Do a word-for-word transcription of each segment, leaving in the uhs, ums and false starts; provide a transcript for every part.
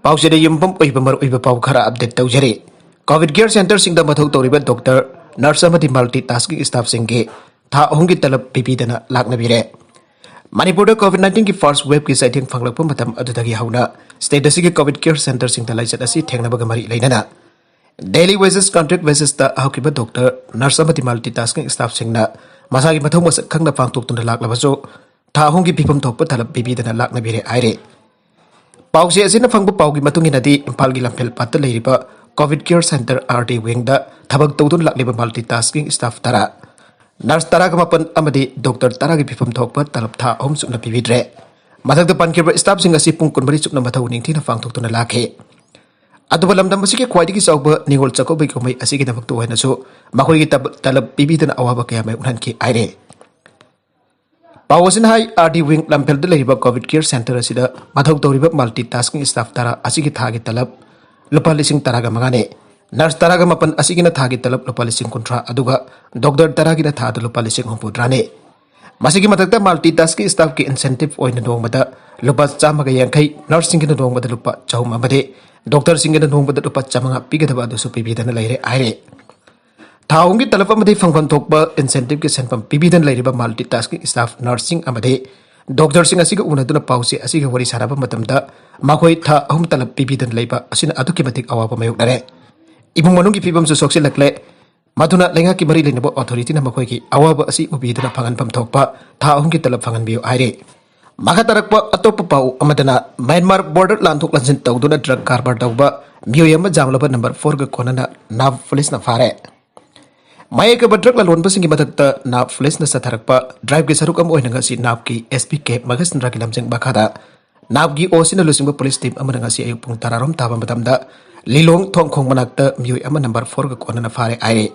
ꯄꯥꯎꯆꯦꯗ ꯌꯨꯝꯐꯝ ꯑꯣꯏꯕ ꯃꯔꯨꯑꯣꯏꯕ ꯄꯥꯎ ꯈꯔ ꯑꯞꯗꯦꯠ ꯇꯧꯖꯔꯤ꯫ ꯀꯣꯚꯤꯗ ꯀꯦꯌꯔ ꯁꯦꯟꯇꯔꯁꯤꯡꯗ ꯃꯊꯧ ꯇꯧꯔꯤꯕ ꯗꯣꯛꯇꯔ, ꯅꯔꯁ ꯑꯃꯗꯤ ꯃꯜꯇꯤ ꯇꯥꯁꯀꯤꯡ ꯁ꯭ꯇꯥꯐꯁꯤꯡꯒꯤ ꯊꯥ ꯑꯍꯨꯝꯒꯤ ꯇꯂꯕ ꯄꯤꯕꯤꯗꯅ ꯂꯥꯛꯅꯕꯤꯔꯦ꯫ ꯃꯅꯤꯄꯨꯔꯗ ꯀꯣꯚꯤꯗ ꯅꯥꯏꯟꯇꯤꯟꯒꯤ ꯐꯥꯔꯁ ꯋꯦꯕꯀꯤ ꯆꯩꯊꯦꯡ ꯐꯪꯂꯛꯄ ꯃꯇꯝ ꯑꯗꯨꯗꯒꯤ ꯍꯧꯅ ꯁ꯭ꯇꯦꯠ ꯑꯁꯤꯒꯤ ꯀꯣꯚꯤꯗ ꯀꯦꯌꯔ ꯁꯦꯟꯇꯔꯁꯤꯡꯗ ꯂꯥꯏꯆꯠ ꯑꯁꯤ ꯊꯦꯡꯅꯕꯒ ꯃꯔꯤ ꯂꯩꯅꯅ ꯗꯦꯂꯤ ꯋꯦꯖꯦꯁ, ꯀꯟꯇ꯭ꯔꯦꯛ ꯕꯦꯁꯤꯁꯇ ꯍꯧꯈꯤꯕ ꯗꯣꯛꯇꯔ, ꯅꯔꯁ ꯑꯃꯗꯤ ꯃꯜꯇꯤ ꯇꯥꯁꯀꯤꯡ ꯁ꯭ꯇꯥꯐꯁꯤꯡꯅ ꯃꯁꯥꯒꯤ ꯃꯊꯧ ꯃꯁꯛ ꯈꯪꯅ ꯄꯥꯡꯊꯣꯛꯇꯨꯅ ꯂꯥꯛꯂꯕꯁꯨ ꯊꯥ ꯑꯍꯨꯝꯒꯤ ꯄꯤꯐꯝ ꯊꯣꯛꯄ ꯇꯂꯕ ꯄꯤꯕꯤꯗꯅ ꯂꯥꯛꯅꯕꯤꯔꯦ ꯍꯥꯏꯔꯦ꯫ ꯄꯥꯎꯆꯦ ꯑꯁꯤꯅ ꯐꯪꯕ ꯄꯥꯎꯒꯤ ꯃꯇꯨꯡ ꯏꯟꯅꯗꯤ ꯏꯝꯐꯥꯜꯒꯤ ꯂꯝꯐꯦꯜ ꯄꯥꯠꯇ ꯂꯩꯔꯤꯕ covid care centre, R D ꯋꯤꯡꯗ ꯊꯕꯛ ꯇꯧꯗꯨꯅ ꯂꯥꯛꯂꯤꯕ ꯃꯜꯇꯤ ꯇꯥꯁꯀꯤꯡ ꯁ꯭ꯇꯥꯐ ꯇꯔꯥ, ꯅꯔꯁ ꯇꯔꯥꯒ ꯃꯥꯄꯟ ꯑꯃꯗꯤ ꯗꯣꯛꯇꯔ ꯇꯔꯥꯒꯤ ꯄꯤꯐꯝ ꯊꯣꯛꯄ ꯇꯂꯕ ꯊꯥ ꯑꯍꯨꯝ ꯆꯨꯞꯅ ꯄꯤꯕꯤꯗ꯭ꯔꯦ꯫ ꯃꯊꯛꯇ ꯄꯟꯈꯤꯕ ꯁ꯭ꯇꯥꯐꯁꯤꯡ ꯑꯁꯤ ꯄꯨꯡ ꯀꯨꯟꯃꯔꯤ ꯆꯨꯞꯅ ꯃꯊꯧ ꯅꯤꯡꯊꯤꯅ ꯄꯥꯡꯊꯣꯛꯇꯨꯅ ꯂꯥꯛꯈꯤ꯫ ꯑꯗꯨꯕꯨ ꯂꯝꯗꯝ ꯑꯁꯤꯒꯤ ꯈ꯭ꯋꯥꯏꯗꯒꯤ ꯆꯥꯎꯕ ꯅꯤꯉꯣꯜ ꯆꯥꯛꯀꯧꯕꯒꯤ ꯀꯨꯝꯍꯩ ꯑꯁꯤꯒꯤꯗꯃꯛꯇ ꯑꯣꯏꯅꯁꯨ ꯃꯈꯣꯏꯒꯤ ꯇꯕ-, ꯇꯂꯕ ꯄꯤꯕꯤꯗꯅ ꯑꯋꯥꯕ ꯀꯌꯥ ꯃꯥꯌꯣꯛꯅꯍꯟꯈꯤ ꯍꯥꯏꯔꯦ꯫ ꯄꯥꯎ ꯑꯁꯤꯅ ꯍꯥꯏ, ꯑꯥꯔ ꯗꯤ ꯋꯤꯡ ꯂꯝꯐꯦꯜꯗ ꯂꯩꯔꯤꯕ ꯀꯣꯚꯤꯗ ꯀꯦꯌꯔ ꯁꯦꯟꯇꯔ ꯑꯁꯤꯗ ꯃꯊꯧ ꯇꯧꯔꯤꯕ ꯃꯜꯇꯤ ꯇꯥꯁꯀꯤꯡ ꯁ꯭ꯇꯥꯐ ꯇꯔꯥ ꯑꯁꯤꯒꯤ ꯊꯥꯒꯤ ꯇꯂꯕ ꯂꯨꯄꯥ ꯂꯤꯁꯤꯡ ꯇꯔꯥꯒ ꯃꯉꯥꯅꯤ꯫ ꯅꯔꯁ ꯇꯔꯥꯒ ꯃꯥꯄꯟ ꯑꯁꯤꯒꯤꯅ ꯊꯥꯒꯤ ꯇꯂꯕ ꯂꯨꯄꯥ ꯂꯤꯁꯤꯡ ꯀꯨꯟꯊ꯭ꯔꯥ, ꯑꯗꯨꯒ ꯗꯣꯛꯇꯔ ꯇꯔꯥꯒꯤꯅ ꯊꯥꯗ ꯂꯨꯄꯥ ꯂꯤꯁꯤꯡ ꯍꯨꯝꯐꯨꯇꯔꯥꯅꯤ꯫ ꯃꯁꯤꯒꯤ ꯃꯊꯛꯇ ꯃꯜꯇꯤ ꯇꯥꯁꯀꯤꯡ ꯁ꯭ꯇꯥꯐꯀꯤ ꯏꯟꯁꯦꯟꯇꯤꯚ ꯑꯣꯏꯅ ꯅꯣꯡꯃꯗ ꯂꯨꯄꯥ ꯆꯥꯝꯃꯒ ꯌꯥꯡꯈꯩ, ꯅꯔꯁꯁꯤꯡꯒꯤꯅ ꯅꯣꯡꯃꯗ ꯂꯨꯄꯥ ꯆꯍꯨꯝ ꯑꯃꯗꯤ ꯗꯣꯛꯇꯔꯁꯤꯡꯒꯤꯅ ꯅꯣꯡꯃꯗ ꯂꯨꯄꯥ ꯆꯥꯃꯉꯥ ꯄꯤꯒꯗꯕ ꯑꯗꯨꯁꯨ ꯄꯤꯕꯤꯗꯅ ꯂꯩꯔꯦ ꯍꯥꯏꯔꯦ꯫ ꯊꯥ ꯑꯍꯨꯝꯒꯤ ꯇꯂꯕ ꯑꯃꯗꯤ ꯐꯪꯐꯝ ꯊꯣꯛꯄ ꯏꯟꯁꯦꯟꯇꯤꯚꯀꯤ ꯁꯦꯟꯐꯝ ꯄꯤꯕꯤꯗꯅ ꯂꯩꯔꯤꯕ ꯃꯜꯇꯤ ꯇꯥꯁꯀꯤꯡ ꯁ꯭ꯇꯥꯐ, ꯅꯔꯁꯁꯤꯡ ꯑꯃꯗꯤ ꯗꯣꯛꯇꯔꯁꯤꯡ ꯑꯁꯤꯒ ꯎꯅꯗꯨꯅ ꯄꯥꯎꯆꯦ ꯑꯁꯤꯒ ꯋꯥꯔꯤ ꯁꯥꯟꯅꯕ ꯃꯇꯝꯗ ꯃꯈꯣꯏ ꯊꯥ ꯑꯍꯨꯝ ꯇꯂꯕ ꯄꯤꯕꯤꯗꯅ ꯂꯩꯕ ꯑꯁꯤꯅ ꯑꯗꯨꯛꯀꯤ ꯃꯇꯤꯛ ꯑꯋꯥꯕ ꯃꯥꯌꯣꯛꯅꯔꯦ꯫ ꯏꯃꯨꯡ ꯃꯅꯨꯡꯒꯤ ꯐꯤꯕꯝꯁꯨ ꯁꯣꯛꯆꯤꯜꯂꯛꯂꯦ꯫ ꯃꯗꯨꯅ ꯂꯩꯉꯥꯛꯀꯤ ꯃꯔꯤ ꯂꯩꯅꯕ ꯑꯣꯊꯣꯔꯤꯇꯤꯅ ꯃꯈꯣꯏꯒꯤ ꯑꯋꯥꯕ ꯑꯁꯤ ꯎꯕꯤꯗꯨꯅ ꯐꯪꯍꯟꯐꯝ ꯊꯣꯛꯄ ꯊꯥ ꯑꯍꯨꯝꯒꯤ ꯇꯂꯕ ꯐꯪꯍꯟꯕꯤꯌꯨ ꯍꯥꯏꯔꯤ꯫ ꯃꯈꯥ ꯇꯥꯔꯛꯄ ꯑꯇꯣꯞꯄ ꯄꯥꯎ ꯑꯃꯗꯅ ꯃ꯭ꯌꯥꯟꯃꯥꯔ ꯕꯣꯔꯗꯔ ꯂꯥꯟꯊꯣꯛ ꯂꯥꯟꯁꯤꯟ ꯇꯧꯗꯨꯅ ꯗ꯭ꯔꯒ ꯀꯔꯕꯥꯔ ꯇꯧꯕ ꯃꯤꯑꯣꯏ ꯑꯃ ꯖꯥꯝꯂꯕ ꯅꯝꯕꯔ ꯐꯣꯔꯒ ꯀꯣꯟꯅꯅ ꯅꯥꯞ ꯄꯨꯂꯤꯁꯅ ꯐꯥꯔꯦ꯫ ꯃꯌꯦꯛ ꯀꯕ ꯗ꯭ꯔꯒ ꯂꯂꯣꯟꯕꯁꯤꯡꯒꯤ ꯃꯊꯛꯇ ꯅꯥꯞ ꯄꯨꯂꯤꯁꯅ ꯆꯠꯊꯔꯛꯄ ꯗ꯭ꯔꯥꯏꯚꯀꯤ ꯁꯔꯨꯛ ꯑꯃ ꯑꯣꯏꯅ ꯉꯁꯤ ꯅꯥꯞꯀꯤ ꯑꯦꯁ ꯄꯤ ꯀꯦ ꯃꯒꯁꯤꯟꯗ꯭ꯔꯒꯤ ꯂꯝꯖꯤꯡ ꯃꯈꯥꯗ ꯅꯥꯞꯀꯤ ꯑꯣ ꯁꯤꯅ ꯂꯨꯆꯤꯡꯕ ꯄꯨꯂꯤꯁ ꯇꯤꯝ ꯑꯃꯅ ꯉꯁꯤ ꯑꯌꯨꯛ ꯄꯨꯡ ꯇꯔꯥꯔꯣꯝ ꯇꯥꯕ ꯃꯇꯝꯗ ꯂꯤꯂꯣꯡ ꯊꯣꯡꯈꯣꯡ ꯃꯅꯥꯛꯇ ꯃꯤꯑꯣꯏ ꯑꯃ ꯅꯝꯕꯔ ꯐꯣꯔꯒ ꯀꯣꯟꯅꯅ ꯐꯥꯔꯦ ꯍꯥꯏꯔꯦ꯫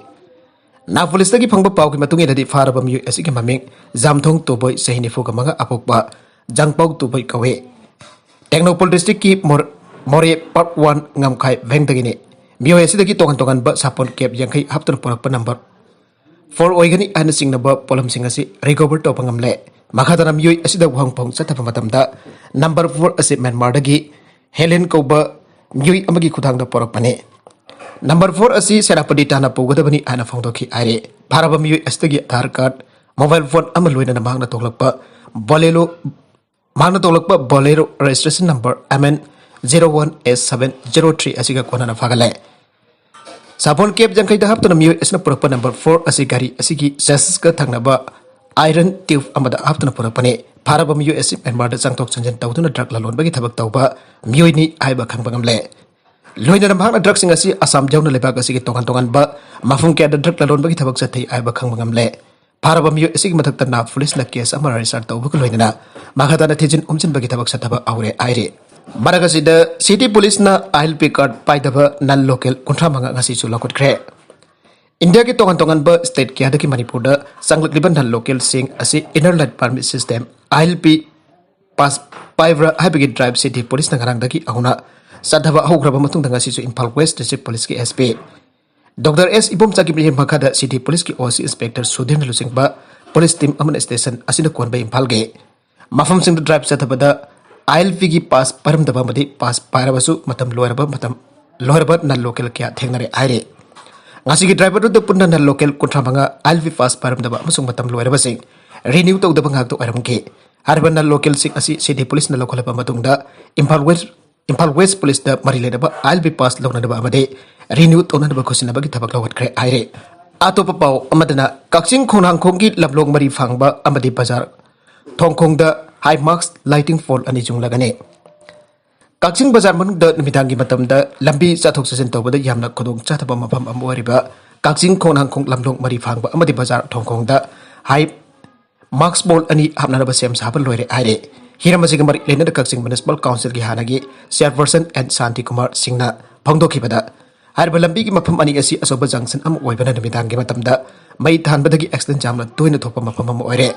ꯅꯥꯞ ꯄꯨꯂꯤꯁꯇꯒꯤ ꯐꯪꯕ ꯄꯥꯎꯒꯤ ꯃꯇꯨꯡ ꯏꯟꯅꯗꯤ ꯐꯥꯔꯕ ꯃꯤꯑꯣꯏ ꯑꯁꯤꯒꯤ ꯃꯃꯤꯡ ꯖꯥꯝꯊꯣꯡ ꯇꯣꯕꯣꯏ, ꯆꯍꯤ ꯅꯤꯐꯨꯒ ꯃꯉꯥ ꯑꯄꯣꯛꯄ ꯖꯥꯡꯄꯥꯎ ꯇꯣꯕꯣꯏ ꯀꯧꯏ꯫ ꯇꯦꯡꯅꯧꯄꯜ ꯗꯤꯁꯇ꯭ꯔꯤꯛꯀꯤ ꯃꯣꯔ-, ꯃꯣꯔꯦ ꯄꯥꯔꯠ ꯋꯥꯟ ꯉꯝꯈꯥꯏ ꯚꯦꯡꯗꯒꯤꯅꯤ꯫ ꯃꯤꯑꯣꯏ ꯑꯁꯤꯗꯒꯤ ꯇꯣꯉꯥꯟ ꯇꯣꯉꯥꯟꯕ ꯁꯥꯄꯣꯟ ꯀꯦꯞ ꯌꯥꯡꯈꯩ ꯍꯥꯞꯇꯨꯅ ꯄꯨꯔꯛꯄ ꯅꯝꯕꯔ ꯐꯣꯔ ꯑꯣꯏꯒꯅꯤ ꯍꯥꯏꯅ ꯆꯤꯡꯅꯕ ꯄꯣꯠꯂꯝꯁꯤꯡ ꯑꯁꯤ ꯔꯤꯀꯣꯚꯔ ꯇꯧꯕ ꯉꯝꯂꯦ꯫ ꯃꯈꯥ ꯇꯥꯅ ꯃꯤꯑꯣꯏ ꯑꯁꯤꯗ ꯋꯥꯍꯪ ꯐꯥꯎ ꯆꯠꯊꯕ ꯃꯇꯝꯗ ꯅꯝꯕꯔ ꯐꯣꯔ ꯑꯁꯤ ꯃ꯭ꯌꯥꯟꯃꯥꯔꯗꯒꯤ ꯍꯦꯂꯦꯟ ꯀꯧꯕ ꯃꯤꯑꯣꯏ ꯑꯃꯒꯤ ꯈꯨꯊꯥꯡꯗ ꯄꯣꯔꯛꯄꯅꯤ꯫ ꯅꯝꯕꯔ ꯐꯣꯔ ꯑꯁꯤ ꯁꯦꯅꯥꯄꯇꯤ ꯇꯥꯟꯅ ꯄꯨꯒꯗꯕꯅꯤ ꯍꯥꯏꯅ ꯐꯣꯡꯗꯣꯛꯈꯤ ꯍꯥꯏꯔꯤ꯫ ꯐꯥꯔꯕ ꯃꯤꯑꯣꯏ ꯑꯁꯤꯗꯒꯤ ꯑꯙꯥꯔ ꯀꯥꯔꯗ, ꯃꯣꯕꯥꯏꯜ ꯐꯣꯟ ꯑꯃ ꯂꯣꯏꯅꯅ ꯃꯍꯥꯛꯅ ꯇꯣꯡꯂꯛꯄ ꯕꯣꯂꯦꯔꯣ ꯃꯍꯥꯛꯅ ꯇꯣꯡꯂꯛꯄ ꯕꯣꯂꯦꯔꯣ registration number M N zero one S seven zero three ꯑꯁꯤꯒ ꯀꯣꯟꯅꯅ ꯐꯥꯒꯠꯂꯦ꯫ ꯁꯥꯄꯣꯟ ꯀꯦꯞ ꯌꯥꯡꯈꯩꯗ ꯍꯥꯞꯇꯨꯅ ꯃꯤꯑꯣꯏ ꯑꯁꯤꯅ ꯄꯨꯔꯛꯄ ꯅꯝꯕꯔ ꯐꯣꯔ ꯑꯁꯤ ꯒꯥꯔꯤ ꯑꯁꯤꯒꯤ ꯆꯦꯁꯤꯁꯀ ꯊꯪꯅꯕ ꯑꯥꯏꯔꯟ ꯇ꯭ꯌꯨꯕ ꯑꯃꯗ ꯍꯥꯞꯇꯨꯅ ꯄꯨꯔꯛꯄꯅꯤ꯫ ꯐꯥꯔꯕ ꯃꯤꯑꯣꯏ ꯑꯁꯤ ꯃ꯭ꯌꯥꯟꯃꯥꯔꯗ ꯆꯪꯊꯣꯛ ꯆꯪꯁꯤꯟ ꯇꯧꯗꯨꯅ ꯗ꯭ꯔꯒ ꯂꯂꯣꯟꯕꯒꯤ ꯊꯕꯛ ꯇꯧꯕ ꯃꯤꯑꯣꯏꯅꯤ ꯍꯥꯏꯕ ꯈꯪꯕ ꯉꯝꯂꯦ꯫ ꯂꯣꯏꯅꯅ ꯃꯍꯥꯛꯅ ꯗ꯭ꯔꯒꯁꯤꯡ ꯑꯁꯤ ꯑꯁꯥꯝ ꯌꯥꯎꯅ ꯂꯩꯕꯥꯛ ꯑꯁꯤꯒꯤ ꯇꯣꯉꯥꯟ ꯇꯣꯉꯥꯟꯕ ꯃꯐꯝ ꯀꯌꯥꯗ ꯗ꯭ꯔꯒ ꯂꯂꯣꯟꯕꯒꯤ ꯊꯕꯛ ꯆꯠꯊꯩ ꯍꯥꯏꯕ ꯈꯪꯕ ꯉꯝꯂꯦ꯫ ꯐꯥꯔꯕ ꯃꯤꯑꯣꯏ ꯑꯁꯤꯒꯤ ꯃꯊꯛꯇ ꯅꯥ ꯄꯨꯂꯤꯁꯅ ꯀꯦꯁ ꯑꯃ ꯔꯦꯖꯤꯁꯇꯔ ꯇꯧꯕꯒ ꯂꯣꯏꯅꯅ ꯃꯈꯥ ꯇꯥꯅ ꯊꯤꯖꯤꯟ ꯍꯨꯝꯖꯤꯟꯕꯒꯤ ꯊꯕꯛ ꯆꯠꯊꯕ ꯍꯧꯔꯦ ꯍꯥꯏꯔꯤ꯫ ꯃꯔꯛ ꯑꯁꯤꯗ ꯁꯤꯇꯤ ꯄꯨꯂꯤꯁꯅ ꯑꯥꯏ ꯑꯦꯜ ꯄꯤ ꯀꯥꯔꯗ ꯄꯥꯏꯗꯕ ꯅꯟ ꯂꯣꯀꯦꯜ ꯀꯨꯟꯊ꯭ꯔꯥ ꯃꯉꯥ ꯉꯁꯤꯁꯨ ꯂꯧꯈꯠꯈ꯭ꯔꯦ꯫ ꯏꯟꯗꯤꯌꯥꯒꯤ ꯇꯣꯉꯥꯟ ꯇꯣꯉꯥꯟꯕ ꯁ꯭ꯇꯦꯠ ꯀꯌꯥꯗꯒꯤ ꯃꯅꯤꯄꯨꯔꯗ ꯆꯪꯂꯛꯂꯤꯕ ꯅꯟ ꯂꯣꯀꯦꯜꯁꯤꯡ ꯑꯁꯤ ꯏꯅꯔ ꯂꯥꯏꯟ ꯄꯔꯃꯤꯠ ꯁꯤꯁꯇꯦꯝ, ꯑꯥꯏ ꯑꯦꯜ ꯄꯤ, ꯄꯥꯁ ꯄꯥꯏꯕ꯭ꯔꯥ ꯍꯥꯏꯕꯒꯤ ꯗ꯭ꯔꯥꯏꯕ ꯁꯤꯇꯤ ꯄꯨꯂꯤꯁꯅ ꯉꯔꯥꯡꯗꯒꯤ ꯍꯧꯅ ꯆꯠꯊꯕ ꯍꯧꯈ꯭ꯔꯕ ꯃꯇꯨꯡꯗ ꯉꯁꯤꯁꯨ ꯏꯝꯐꯥꯜ ꯋꯦꯁ ꯗꯤꯁꯇ꯭ꯔꯤꯛ ꯄꯨꯂꯤꯁꯀꯤ ꯑꯦꯁ ꯄꯤ ꯗꯣꯛꯇꯔ ꯑꯦꯁ ꯏꯕꯣꯝꯆꯥꯒꯤ ꯃꯤꯠꯌꯦꯡ ꯃꯈꯥꯗ ꯁꯤꯇꯤ ꯄꯨꯂꯤꯁꯀꯤ ꯑꯣ ꯁꯤ ꯏꯟꯁꯄꯦꯛꯇꯔ ꯁꯨꯙꯤꯔꯅ ꯂꯨꯆꯤꯡꯕ ꯄꯨꯂꯤꯁ ꯇꯤꯝ ꯑꯃꯅ ꯁ꯭ꯇꯦꯁꯟ ꯑꯁꯤꯅ ꯀꯣꯟꯕ ꯏꯝꯐꯥꯜꯒꯤ ꯃꯐꯝꯁꯤꯡꯗ ꯗ꯭ꯔꯥꯏꯕ ꯆꯠꯊꯕꯗ ꯑꯥꯏ ꯑꯦꯜ ꯄꯤꯒꯤ ꯄꯥꯁ ꯄꯥꯏꯔꯝꯗꯕ ꯑꯃꯗꯤ ꯄꯥꯁ ꯄꯥꯏꯔꯕꯁꯨ ꯃꯇꯝ ꯂꯣꯏꯔꯕ ꯃꯇꯝ ꯂꯣꯏꯔꯕ ꯅꯟ ꯂꯣꯀꯦꯜ ꯀꯌꯥ ꯊꯦꯡꯅꯔꯦ ꯍꯥꯏꯔꯤ꯫ ꯉꯁꯤꯒꯤ ꯗ꯭ꯔꯥꯏꯕꯔ ꯑꯗꯨꯗ ꯄꯨꯟꯅ ꯅꯟ ꯂꯣꯀꯦꯜ ꯀꯨꯟꯊ꯭ꯔꯥ ꯃꯉꯥ ꯑꯥꯏ ꯑꯦꯜ ꯄꯤ ꯄꯥꯁ ꯄꯥꯏꯔꯝꯗꯕ ꯑꯃꯁꯨꯡ ꯃꯇꯝ ꯂꯣꯏꯔꯕꯁꯤꯡ ꯔꯤꯅ꯭ꯌꯨ ꯇꯧꯗꯕ ꯉꯥꯛꯇ ꯑꯣꯏꯔꯝꯈꯤ꯫ ꯍꯥꯏꯔꯤꯕ ꯅꯟ ꯂꯣꯀꯦꯜꯁꯤꯡ ꯑꯁꯤ ꯁꯤꯇꯤ ꯄꯨꯂꯤꯁꯅ ꯂꯧꯈꯠꯂꯕ ꯃꯇꯨꯡꯗ ꯏꯝꯐꯥꯜ ꯋꯦꯁ ꯏꯝꯐꯥꯜ ꯋꯦꯁ ꯄꯨꯂꯤꯁꯇ ꯃꯔꯤ ꯂꯩꯅꯕ ꯑꯥꯏ ꯑꯦꯜ ꯄꯤ ꯄꯥꯁ ꯂꯧꯅꯅꯕ ꯑꯃꯗꯤ ꯔꯤꯅ꯭ꯌꯨ ꯇꯧꯅꯅꯕ ꯈꯨꯠꯁꯤꯟꯅꯕꯒꯤ ꯊꯕꯛ ꯂꯧꯈꯠꯈ꯭ꯔꯦ ꯍꯥꯏꯔꯤ꯫ ꯑꯇꯣꯞꯄ ꯄꯥꯎ ꯑꯃꯗꯅ, ꯀꯛꯆꯤꯡ ꯈꯣꯡꯅꯥꯡꯈꯣꯡꯒꯤ ꯂꯝꯂꯣꯡ ꯃꯔꯤ ꯐꯥꯡꯕ ꯑꯃꯗꯤ ꯕꯖꯥꯔ ꯊꯣꯡꯈꯣꯡꯗ ꯍꯥꯏ ꯃꯥꯁ ꯂꯥꯏꯇꯤꯡ ꯄꯣꯜ ꯑꯅꯤ ꯌꯨꯡꯂꯒꯅꯤ꯫ ꯀꯛꯆꯤꯡ ꯕꯖꯥꯔ ꯃꯅꯨꯡꯗ ꯅꯨꯃꯤꯗꯥꯡꯒꯤ ꯃꯇꯝꯗ ꯂꯝꯕꯤ ꯆꯠꯊꯣꯛ ꯆꯠꯁꯤꯟ ꯇꯧꯕꯗ ꯌꯥꯝꯅ ꯈꯨꯗꯣꯡ ꯆꯥꯗꯕ ꯃꯐꯝ ꯑꯃ ꯑꯣꯏꯔꯤꯕ ꯀꯛꯆꯤꯡ ꯈꯣꯡꯅꯥꯡꯈꯣꯡ ꯂꯝꯂꯣꯡ ꯃꯔꯤ ꯐꯥꯡꯕ ꯑꯃꯗꯤ ꯕꯖꯥꯔ ꯊꯣꯡꯈꯣꯡꯗ ꯍꯥꯏ ꯃꯥꯁ ꯄꯣꯜ ꯑꯅꯤ ꯍꯥꯞꯅꯅꯕ ꯁꯦꯝ ꯁꯥꯕ ꯂꯣꯏꯔꯦ ꯍꯥꯏꯔꯦ꯫ ꯍꯤꯔꯝ ꯑꯁꯤꯒ ꯃꯔꯤ ꯂꯩꯅꯅ ꯀꯛꯆꯤꯡ ꯃ꯭ꯌꯨꯅꯤꯁꯤꯄꯥꯜ ꯀꯥꯎꯟꯁꯤꯜꯒꯤ ꯍꯥꯟꯅꯒꯤ ꯆꯤꯌꯔꯄꯔꯁꯟ ꯑꯦꯟ ꯁꯥꯟꯇꯤ ꯀꯨꯃꯥꯔ ꯁꯤꯡꯅ ꯐꯣꯡꯗꯣꯛꯈꯤꯕꯗ, ꯍꯥꯏꯔꯤꯕ ꯂꯝꯕꯤꯒꯤ ꯃꯐꯝ ꯑꯅꯤ ꯑꯁꯤ ꯑꯆꯧꯕ ꯖꯪꯁꯟ ꯑꯃ ꯑꯣꯏꯕꯅ ꯅꯨꯃꯤꯗꯥꯡꯒꯤ ꯃꯇꯝꯗ ꯃꯩ ꯊꯥꯟꯕꯗꯒꯤ ꯑꯦꯛꯁꯤꯗꯦꯟ ꯌꯥꯝꯅ ꯇꯣꯏꯅ ꯊꯣꯛꯄ ꯃꯐꯝ ꯑꯃ ꯑꯣꯏꯔꯦ꯫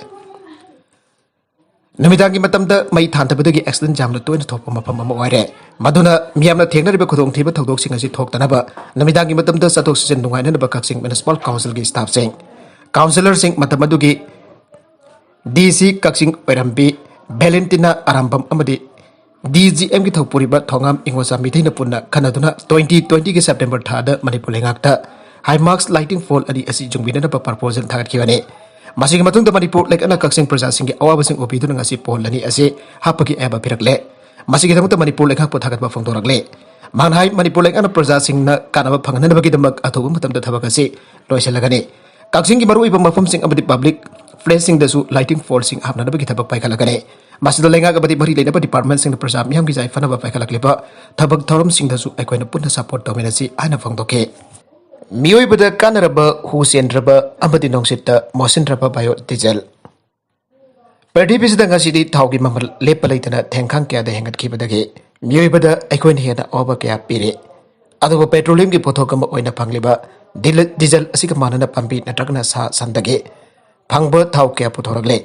ꯅꯨꯃꯤꯗꯥꯡꯒꯤ ꯃꯇꯝꯗ ꯃꯩ ꯊꯥꯟꯗꯕꯗꯒꯤ ꯑꯦꯛꯁꯤꯗꯦꯟ ꯌꯥꯝꯅ ꯇꯣꯏꯅ ꯊꯣꯛꯄ ꯃꯐꯝ ꯑꯃ ꯑꯣꯏꯔꯦ꯫ ꯃꯗꯨꯅ ꯃꯤꯌꯥꯝꯅ ꯊꯦꯡꯅꯔꯤꯕ ꯈꯨꯗꯣꯡꯊꯤꯕ ꯊꯧꯗꯣꯛꯁꯤꯡ ꯑꯁꯤ ꯊꯣꯛꯇꯅꯕ ꯅꯨꯃꯤꯗꯥꯡꯒꯤ ꯃꯇꯝꯗ ꯆꯠꯊꯣꯛ ꯆꯠꯁꯤꯟ ꯅꯨꯡꯉꯥꯏꯅꯅꯕ ꯀꯛꯆꯤꯡ ꯃ꯭ꯌꯨꯅꯤꯁꯤꯄꯥꯜ ꯀꯥꯎꯟꯁꯤꯜꯒꯤ ꯁ꯭ꯇꯥꯐꯁꯤꯡ, ꯀꯥꯎꯟꯁꯤꯂꯔꯁꯤꯡ, ꯃꯇꯝ ꯑꯗꯨꯒꯤ ꯗꯤ ꯁꯤ ꯀꯛꯆꯤꯡ ꯑꯣꯏꯔꯝꯕꯤ ꯚꯦꯂꯦꯟꯇꯤꯅꯥ ꯑꯔꯥꯝꯕꯝ ꯑꯃꯗꯤ ꯗꯤ ꯖꯤ ꯑꯦꯝꯒꯤ ꯊꯧꯄꯨꯔꯤꯕ ꯊꯧꯉꯥꯝ ꯏꯉꯣꯆꯥ ꯃꯤꯊꯩꯅ ꯄꯨꯟꯅ ꯈꯟꯅꯗꯨꯅ twenty twentyꯒꯤ September ꯊꯥꯗ ꯃꯅꯤꯄꯨꯔ ꯂꯩꯉꯥꯛꯇ Himax lighting pole ꯑꯅꯤ ꯑꯁꯤ ꯌꯨꯡꯕꯤꯅꯅꯕ proposal ꯊꯥꯒꯠꯈꯤꯕꯅꯤ꯫ ꯃꯁꯤꯒꯤ ꯃꯇꯨꯡꯗ ꯃꯅꯤꯄꯨꯔ ꯂꯩꯉꯥꯛꯅ ꯀꯛꯆꯤꯡ ꯄ꯭ꯔꯖꯥꯁꯤꯡꯒꯤ ꯑꯋꯥꯕꯁꯤꯡ ꯎꯕꯤꯗꯨꯅ ꯉꯁꯤ pole ꯑꯅꯤ ꯑꯁꯤ ꯍꯥꯞꯄꯒꯤ ꯑꯌꯥꯕ ꯄꯤꯔꯛꯂꯦ꯫ ꯃꯁꯤꯒꯤꯗꯃꯛꯇ ꯃꯅꯤꯄꯨꯔ ꯂꯩꯉꯥꯛꯄꯨ ꯊꯥꯒꯠꯄ ꯐꯣꯡꯗꯣꯔꯛꯂꯦ꯫ ꯃꯍꯥꯛꯅ ꯍꯥꯏ, ꯃꯅꯤꯄꯨꯔ ꯂꯩꯉꯥꯛꯅ ꯄ꯭ꯔꯖꯥꯁꯤꯡꯅ ꯀꯥꯟꯅꯕ ꯐꯪꯍꯟꯅꯕꯒꯤꯗꯃꯛ ꯑꯊꯨꯕ ꯃꯇꯝꯗ ꯊꯕꯛ ꯑꯁꯤ ꯂꯣꯏꯁꯤꯜꯂꯒꯅꯤ꯫ ꯀꯛꯆꯤꯡꯒꯤ ꯃꯔꯨꯑꯣꯏꯕ ꯃꯐꯝꯁꯤꯡ ꯑꯃꯗꯤ public placeꯁꯤꯡꯗꯁꯨ lighting poleꯁꯤꯡ ꯍꯥꯞꯅꯅꯕꯒꯤ ꯊꯕꯛ ꯄꯥꯏꯈꯠꯂꯒꯅꯤ꯫ ꯃꯁꯤꯗ ꯂꯩꯉꯥꯛ ꯑꯃꯗꯤ ꯃꯔꯤ ꯂꯩꯅꯕ departmentꯁꯤꯡꯅ ꯄ꯭ꯔꯖꯥ ꯃꯤꯌꯥꯝꯒꯤ ꯌꯥꯏꯐꯅꯕ ꯄꯥꯏꯈꯠꯂꯛꯂꯤꯕ ꯊꯕꯛ ꯊꯧꯔꯝꯁꯤꯡꯗꯁꯨ ꯑꯩꯈꯣꯏꯅ ꯄꯨꯟꯅ support ꯇꯧꯃꯤꯟꯅꯁꯤ ꯍꯥꯏꯅ ꯐꯣꯡꯗꯣꯛꯈꯤ꯫ ꯃꯤꯑꯣꯏꯕꯗ ꯀꯥꯟꯅꯔꯕ ꯍꯨ ꯆꯦꯟꯗ꯭ꯔꯕ ꯑꯃꯗꯤ ꯅꯨꯡꯁꯤꯠꯇ ꯃꯣꯠꯁꯤꯟꯗ꯭ꯔꯕ biodiesel꯫ ꯄ꯭ꯔꯤꯊꯤꯕꯤꯁꯤꯗ ꯉꯁꯤꯗꯤ ꯊꯥꯎꯒꯤ ꯃꯃꯜ ꯂꯦꯞꯄ ꯂꯩꯇꯅ ꯊꯦꯡꯈꯥꯡ ꯀꯌꯥꯗ ꯍꯦꯟꯒꯠꯈꯤꯕꯗꯒꯤ ꯃꯤꯑꯣꯏꯕꯗ ꯑꯩꯈꯣꯏꯅ ꯍꯦꯟꯅ ꯑꯋꯥꯕ ꯀꯌꯥ ꯄꯤꯔꯤ꯫ ꯑꯗꯨꯕꯨ petroleumꯒꯤ ꯄꯣꯠꯊꯣꯛ ꯑꯃ ꯑꯣꯏꯅ ꯐꯪꯂꯤꯕ ꯗꯤꯂ-, diesel ꯑꯁꯤꯒ ꯃꯥꯟꯅꯅ ꯄꯥꯝꯕꯤ ꯅꯠꯇ꯭ꯔꯒꯅ ꯁꯥ ꯁꯟꯗꯒꯤ ꯐꯪꯕ ꯊꯥꯎ ꯀꯌꯥ ꯄꯨꯊꯣꯔꯛꯂꯦ꯫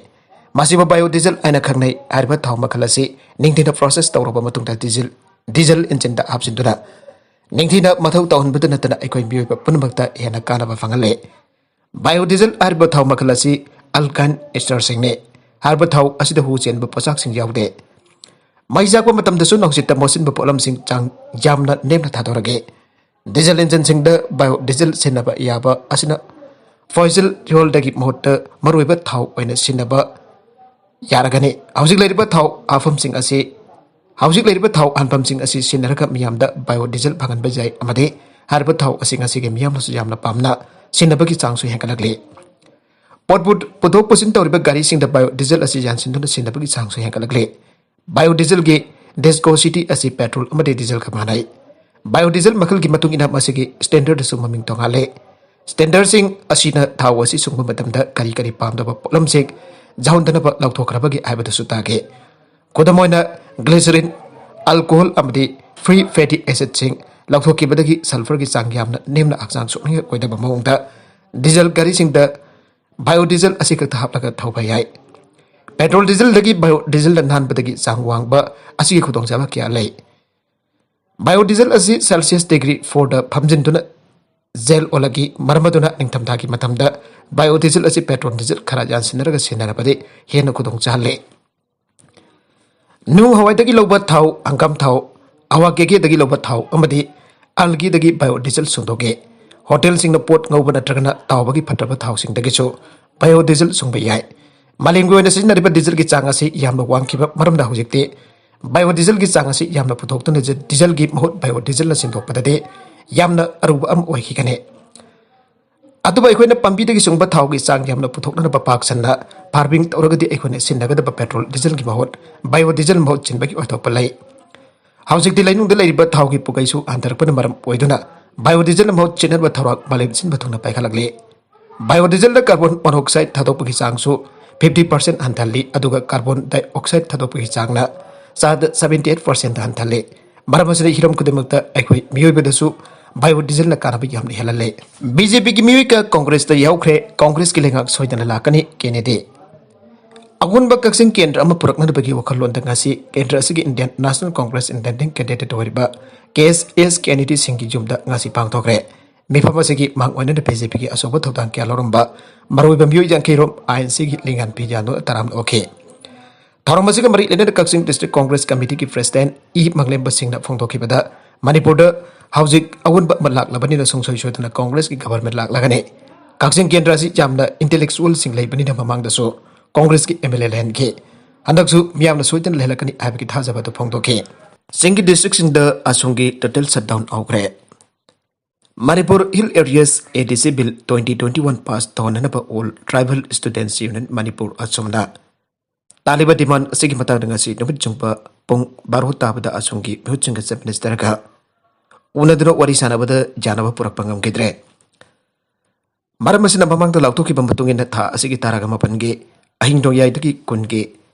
ꯃꯁꯤꯕꯨ biodiesel ꯍꯥꯏꯅ ꯈꯪꯅꯩ꯫ ꯍꯥꯏꯔꯤꯕ ꯊꯥꯎ ꯃꯈꯜ ꯑꯁꯤ ꯅꯤꯡꯊꯤꯅ process ꯇꯧꯔꯕ ꯃꯇꯨꯡꯗ diesel, diesel engineꯗ ꯍꯥꯞꯆꯤꯟꯗꯨꯅ ꯅꯤꯡꯊꯤꯅ ꯃꯊꯧ ꯇꯧꯍꯟꯕꯗ ꯅꯠꯇꯅ ꯑꯩꯈꯣꯏ ꯃꯤꯑꯣꯏꯕ ꯄꯨꯝꯅꯃꯛꯇ ꯍꯦꯟꯅ ꯀꯥꯟꯅꯕ ꯐꯪꯍꯜꯂꯦ꯫ Biodiesel ꯍꯥꯏꯔꯤꯕ ꯊꯥꯎ ꯃꯈꯜ ꯑꯁꯤ alkyne esterꯁꯤꯡꯅꯤ꯫ ꯍꯥꯏꯔꯤꯕ ꯊꯥꯎ ꯑꯁꯤꯗ ꯍꯨ ꯆꯦꯟꯕ ꯄꯣꯠꯁꯛꯁꯤꯡ ꯌꯥꯎꯗꯦ꯫ ꯃꯩ ꯆꯥꯛꯄ ꯃꯇꯝꯗꯁꯨ ꯅꯨꯡꯁꯤꯠꯇ ꯃꯣꯠꯁꯤꯟꯕ ꯄꯣꯠꯂꯝꯁꯤꯡ ꯆꯥꯡ ꯌꯥꯝꯅ ꯅꯦꯝꯅ ꯊꯥꯗꯣꯔꯛꯏ꯫ Diesel engineꯁꯤꯡꯗ biodiesel ꯁꯤꯖꯤꯟꯅꯕ ꯌꯥꯕ ꯑꯁꯤꯅ fossil fuelꯗꯒꯤ ꯃꯍꯨꯠꯇ ꯃꯔꯨꯑꯣꯏꯕ ꯊꯥꯎ ꯑꯣꯏꯅ ꯁꯤꯖꯤꯟꯅꯕ ꯌꯥꯔꯒꯅꯤ꯫ ꯍꯧꯖꯤꯛ ꯂꯩꯔꯤꯕ ꯊꯥꯎ ꯍꯥꯞꯐꯝꯁꯤꯡ ꯑꯁꯤ, ꯍꯧꯖꯤꯛ ꯂꯩꯔꯤꯕ ꯊꯥꯎ ꯍꯥꯟꯐꯝꯁꯤꯡ ꯑꯁꯤ ꯁꯤꯖꯤꯟꯅꯔꯒ ꯃꯤꯌꯥꯝꯗ biodiesel ꯐꯪꯍꯟꯕ ꯌꯥꯏ ꯑꯃꯗꯤ ꯍꯥꯏꯔꯤꯕ ꯊꯥꯎ ꯑꯁꯤ ꯉꯁꯤꯒꯤ ꯃꯤꯌꯥꯝꯅꯁꯨ ꯌꯥꯝꯅ ꯄꯥꯝꯅ ꯁꯤꯖꯤꯟꯅꯕꯒꯤ ꯆꯥꯡꯁꯨ ꯍꯦꯟꯒꯠꯂꯛꯂꯤ꯫ ꯄꯣꯠ ꯄꯨ-, ꯄꯨꯊꯣꯛ ꯄꯨꯁꯤꯟ ꯇꯧꯔꯤꯕ ꯒꯥꯔꯤꯁꯤꯡꯗ biodiesel ꯑꯁꯤ ꯌꯥꯟꯁꯤꯟꯗꯨꯅ ꯁꯤꯖꯤꯟꯅꯕꯒꯤ ꯆꯥꯡꯁꯨ ꯍꯦꯟꯒꯠꯂꯛꯂꯤ꯫ Biodieselꯒꯤ viscosity ꯑꯁꯤ petrol ꯑꯃꯗꯤ dieselꯒ ꯃꯥꯟꯅꯩ꯫ Biodiesel ꯃꯈꯜꯒꯤ ꯃꯇꯨꯡ ꯏꯟꯅ ꯃꯁꯤꯒꯤ standardꯁꯨ ꯃꯃꯤꯡ ꯇꯣꯉꯥꯜꯂꯤ꯫ Standardꯁꯤꯡ ꯑꯁꯤꯅ ꯊꯥꯎ ꯑꯁꯤ ꯁꯨꯡꯕ ꯃꯇꯝꯗ ꯀꯔꯤ ꯀꯔꯤ ꯄꯥꯝꯗꯕ ꯄꯣꯠꯂꯝꯁꯤꯡ ꯌꯥꯎꯍꯟꯗꯅꯕ ꯂꯧꯊꯣꯛꯈ꯭ꯔꯕꯒꯦ ꯍꯥꯏꯕꯗꯨꯁꯨ ꯇꯥꯛꯏ꯫ ꯈꯨꯗꯝ ꯑꯣꯏꯅ, glycerin, alcohol ꯑꯃꯗꯤ free fatty acidꯁꯤꯡ ꯂꯧꯊꯣꯛꯈꯤꯕꯗꯒꯤ sulphurꯒꯤ ꯆꯥꯡ ꯌꯥꯝꯅ ꯅꯦꯝꯅ ꯍꯛꯆꯥꯡ ꯁꯣꯛꯅꯤꯡꯉꯥꯏ ꯑꯣꯏꯗꯕ ꯃꯑꯣꯡꯗ diesel ꯒꯥꯔꯤꯁꯤꯡꯗ biodiesel ꯑꯁꯤ ꯈꯛꯇ ꯍꯥꯞꯂꯒ ꯊꯧꯕ ꯌꯥꯏ꯫ Petrol dieselꯗꯒꯤ biodieselꯗ ꯅꯥꯟꯕꯗꯒꯤ ꯆꯥꯡ ꯋꯥꯡꯕ ꯑꯁꯤꯒꯤ ꯈꯨꯗꯣꯡꯆꯥꯕ ꯀꯌꯥ ꯂꯩ꯫ Biodiesel ꯑꯁꯤ Celsius degree fourꯗ ꯐꯝꯖꯤꯟꯗꯨꯅ gel ꯑꯣꯜꯂꯛꯏ꯫ ꯃꯔꯝ ꯑꯗꯨꯅ ꯅꯤꯡꯊꯝꯊꯥꯒꯤ ꯃꯇꯝꯗ biodiesel ꯑꯁꯤ petrol diesel ꯈꯔ ꯌꯥꯟꯁꯤꯟꯅꯔꯒ ꯁꯤꯖꯤꯟꯅꯔꯕꯗꯤ ꯍꯦꯟꯅ ꯈꯨꯗꯣꯡ ꯆꯥꯍꯜꯂꯤ꯫ ꯅꯨꯡ ꯍꯋꯥꯏꯗꯒꯤ ꯂꯧꯕ ꯊꯥꯎ, ꯍꯪꯒꯥꯝ ꯊꯥꯎ, ꯑꯋꯥ ꯀꯦꯒꯦꯗꯒꯤ ꯂꯧꯕ ꯊꯥꯎ ꯑꯃꯗꯤ ꯑꯜꯒꯤꯗꯒꯤ ꯕꯥꯏꯑꯣ ꯗꯤꯖꯜ ꯁꯨꯡꯗꯣꯛꯏ꯫ ꯍꯣꯇꯦꯜꯁꯤꯡꯅ ꯄꯣꯠ ꯉꯧꯕ ꯅꯠꯇ꯭ꯔꯒꯅ ꯇꯥꯎꯕꯒꯤ ꯐꯠꯇ꯭ꯔꯕ ꯊꯥꯎꯁꯤꯡꯗꯒꯤꯁꯨ ꯕꯥꯏꯑꯣ ꯗꯤꯖꯜ ꯁꯨꯡꯕ ꯌꯥꯏ꯫ ꯃꯥꯂꯦꯝꯒꯤ ꯑꯣꯏꯅ ꯁꯤꯖꯤꯟꯅꯔꯤꯕ ꯗꯤꯖꯜꯒꯤ ꯆꯥꯡ ꯑꯁꯤ ꯌꯥꯝꯅ ꯋꯥꯡꯈꯤꯕ ꯃꯔꯝꯅ ꯍꯧꯖꯤꯛꯇꯤ ꯕꯥꯏꯑꯣ ꯗꯤꯖꯜꯒꯤ ꯆꯥꯡ ꯑꯁꯤ ꯌꯥꯝꯅ ꯄꯨꯊꯣꯛꯇꯨꯅ ꯗꯤꯖꯜꯒꯤ ꯃꯍꯨꯠ ꯕꯥꯏꯑꯣ ꯗꯤꯖꯜꯅ ꯁꯤꯟꯗꯣꯛꯄꯗꯗꯤ ꯌꯥꯝꯅ ꯑꯔꯨꯕ ꯑꯃ ꯑꯣꯏꯈꯤꯒꯅꯤ꯫ ꯑꯗꯨꯕꯨ ꯑꯩꯈꯣꯏꯅ ꯄꯥꯝꯕꯤꯗꯒꯤ ꯁꯨꯡꯕ ꯊꯥꯎꯒꯤ ꯆꯥꯡ ꯌꯥꯝꯅ ꯄꯨꯊꯣꯛꯅꯅꯕ ꯄꯥꯛ ꯁꯟꯅ ꯐꯥꯔꯃꯤꯡ ꯇꯧꯔꯒꯗꯤ ꯑꯩꯈꯣꯏꯅ ꯁꯤꯖꯤꯟꯅꯒꯗꯕ ꯄꯦꯇ꯭ꯔꯣꯜ ꯗꯤꯖꯜꯒꯤ ꯃꯍꯨꯠ ꯕꯥꯏꯑꯣ ꯗꯤꯖꯜ ꯃꯍꯨꯠ ꯁꯤꯟꯕꯒꯤ ꯑꯣꯏꯊꯣꯛꯄ ꯂꯩ꯫ ꯍꯧꯖꯤꯛꯇꯤ ꯂꯩꯅꯨꯡꯗ ꯂꯩꯔꯤꯕ ꯊꯥꯎꯒꯤ ꯄꯨꯀꯩꯁꯨ ꯍꯟꯊꯔꯛꯄꯅ ꯃꯔꯝ ꯑꯣꯏꯗꯨꯅ ꯕꯥꯏꯑꯣ ꯗꯤꯖꯜ ꯃꯍꯨꯠ ꯁꯤꯖꯤꯟꯅꯕ ꯊꯧꯔꯥꯡ ꯃꯥꯂꯦꯝ ꯁꯤꯟꯕ ꯊꯨꯡꯅ ꯄꯥꯏꯈꯠꯂꯛꯂꯤ꯫ ꯕꯥꯏꯑꯣ ꯗꯤꯖꯜꯗ ꯀꯥꯔꯕꯣꯟ ꯃꯣꯅꯣꯛꯁꯥꯏꯗ ꯊꯥꯗꯣꯛꯄꯒꯤ ꯆꯥꯡꯁꯨ ꯐꯤꯐꯇꯤ ꯄꯥꯔꯁꯦꯟ ꯍꯟꯊꯍꯜꯂꯤ, ꯑꯗꯨꯒ ꯀꯥꯔꯕꯣꯟ ꯗꯥꯏꯑꯣꯛꯁꯥꯏꯗ ꯊꯥꯗꯣꯛꯄꯒꯤ ꯆꯥꯡꯅ ꯆꯥꯗ ꯁꯕꯦꯟꯇꯤ ꯑꯩꯠ ꯄꯥꯔꯁꯦꯟꯗ ꯍꯟꯊꯍꯜꯂꯤ꯫ ꯃꯔꯝ ꯑꯁꯤꯅ ꯍꯤꯔꯝ ꯈꯨꯗꯤꯡꯃꯛꯇ ꯑꯩꯈꯣꯏ ꯃꯤꯑꯣꯏꯕꯗꯁꯨ ꯕꯥꯏꯑꯣ ꯗꯤꯖꯜꯅ ꯀꯥꯟꯅꯕ ꯌꯥꯝꯅ ꯍꯦꯜꯍꯜꯂꯦ꯫ ꯕꯤ ꯖꯦ ꯄꯤꯒꯤ ꯃꯤꯑꯣꯏ ꯀꯌꯥ ꯀꯣꯡꯒ꯭ꯔꯦꯁꯇ ꯌꯥꯎꯈ꯭ꯔꯦ, ꯀꯣꯡꯒ꯭ꯔꯦꯁꯀꯤ ꯂꯩꯉꯥꯛ ꯁꯣꯏꯗꯅ ꯂꯥꯛꯀꯅꯤ, ꯀꯦꯟꯅꯦꯗꯤ꯫ ꯑꯑꯣꯟꯕ ꯀꯛꯆꯤꯡ ꯀꯦꯟꯗ꯭ꯔ ꯑꯃ ꯄꯨꯔꯛꯅꯅꯕꯒꯤ ꯋꯥꯈꯜꯂꯣꯟꯗ ꯉꯁꯤ ꯀꯦꯟꯗ꯭ꯔ ꯑꯁꯤꯒꯤ Indian national Congress Indian candidate ꯑꯣꯏꯔꯤꯕ ꯀꯦ ꯑꯦꯁ ꯑꯦꯁ ꯀꯦꯟꯅꯦꯗꯤ ꯁꯤꯡꯒꯤ ꯌꯨꯝꯗ ꯉꯁꯤ ꯄꯥꯡꯊꯣꯛꯈ꯭ꯔꯦ꯫ ꯃꯤꯐꯝ ꯑꯁꯤꯒꯤ ꯃꯥꯡ ꯑꯣꯏꯅꯅ ꯕꯤ ꯖꯦ ꯄꯤꯒꯤ ꯑꯆꯧꯕ ꯊꯧꯗꯥꯡ ꯀꯌꯥ ꯂꯧꯔꯝꯕ ꯃꯔꯨꯑꯣꯏꯕ ꯃꯤꯑꯣꯏ ꯌꯥꯡꯈꯩ ꯔꯣꯝ ꯑꯥꯏ ꯑꯦꯟ ꯁꯤꯒꯤ ꯂꯤꯡꯒꯥꯟ ꯐꯤ ꯌꯥꯟꯗꯨꯅ ꯇꯔꯥꯝꯅ ꯑꯣꯛꯈꯤ꯫ ꯊꯧꯔꯝ ꯑꯁꯤꯒ ꯃꯔꯤ ꯂꯩꯅꯅ ꯀꯛꯆꯤꯡ ꯗꯤꯁꯇ꯭ꯔꯤꯛ ꯀꯣꯡꯒ꯭ꯔꯦꯁ ꯀꯃꯤꯇꯤꯒꯤ ꯄ꯭ꯔꯦꯁꯤꯗꯦꯟꯠ ꯏ ꯃꯪꯂꯦꯝꯕ ꯁꯤꯡꯅ ꯐꯣꯡꯗꯣꯛꯈꯤꯕꯗ, ꯃꯅꯤꯄꯨꯔꯗ ꯍꯧꯖꯤꯛ ꯑꯑꯣꯟꯕ ꯑꯃ ꯂꯥꯛꯂꯕꯅꯤꯅ ꯁꯨꯡꯁꯣꯏ ꯁꯣꯏꯗꯅ ꯀꯣꯡꯒ꯭ꯔꯦꯁꯀꯤ ꯒꯕꯔꯃꯦꯟꯠ ꯂꯥꯛꯂꯒꯅꯤ꯫ ꯀꯛꯆꯤꯡ ꯀꯦꯟꯗ꯭ꯔ ꯑꯁꯤ ꯌꯥꯝꯅ ꯏꯟꯇꯦꯂꯦꯛꯆꯨꯋꯦꯜꯁꯤꯡ ꯂꯩꯕꯅꯤꯅ ꯃꯃꯥꯡꯗꯁꯨ ꯀꯣꯡꯒ꯭ꯔꯦꯁꯀꯤ ꯑꯦꯝ ꯑꯦꯜ ꯑꯦ ꯂꯩꯍꯟꯈꯤ꯫ ꯍꯟꯗꯛꯁꯨ ꯃꯤꯌꯥꯝꯅ ꯁꯣꯏꯗꯅ ꯂꯩꯍꯜꯂꯛꯀꯅꯤ ꯍꯥꯏꯕꯒꯤ ꯊꯥꯖꯕ ꯑꯗꯨ ꯐꯣꯡꯗꯣꯛꯈꯤ꯫ ꯆꯤꯡꯒꯤ ꯗꯤꯁꯇ꯭ꯔꯤꯛꯁꯤꯡꯗ ꯑꯁꯣꯝꯒꯤ ꯇꯣꯇꯦꯜ ꯁꯠꯗꯥꯎꯟ ꯍꯧꯈ꯭ꯔꯦ꯫ Manipur hill areas A D C bill twenty twenty one ꯄꯥꯁ ꯇꯧꯍꯟꯅꯅꯕ all tribal students union Manipur ꯑꯁꯣꯝꯅ ꯇꯥꯜꯂꯤꯕ ꯗꯤꯃꯥꯟ ꯑꯁꯤꯒꯤ ꯃꯇꯥꯡꯗ ꯉꯁꯤ ꯅꯨꯃꯤꯠ ꯆꯨꯝꯕ ꯄꯨꯡ ꯕꯥꯔꯣ ꯇꯥꯕꯗ ꯑꯁꯣꯝꯒꯤ ꯃꯤꯍꯨꯠꯁꯤꯡꯒ ꯆꯤꯐ ꯃꯤꯅꯤꯁꯇꯔꯒ ꯎꯅꯗꯨꯅ ꯋꯥꯔꯤ ꯁꯥꯟꯅꯕꯗ ꯌꯥꯅꯕ ꯄꯨꯔꯛꯄ ꯉꯝꯈꯤꯗ꯭ꯔꯦ꯫ ꯃꯔꯝ ꯑꯁꯤꯅ ꯃꯃꯥꯡꯗ ꯂꯥꯎꯊꯣꯛꯈꯤꯕ ꯃꯇꯨꯡ ꯏꯟꯅ ꯊꯥ ꯑꯁꯤꯒꯤ ꯇꯔꯥꯒ ꯃꯥꯄꯟꯒꯤ ꯑꯍꯤꯡ ꯅꯣꯡꯌꯥꯏꯗꯒꯤ ꯀꯨꯟꯒꯤ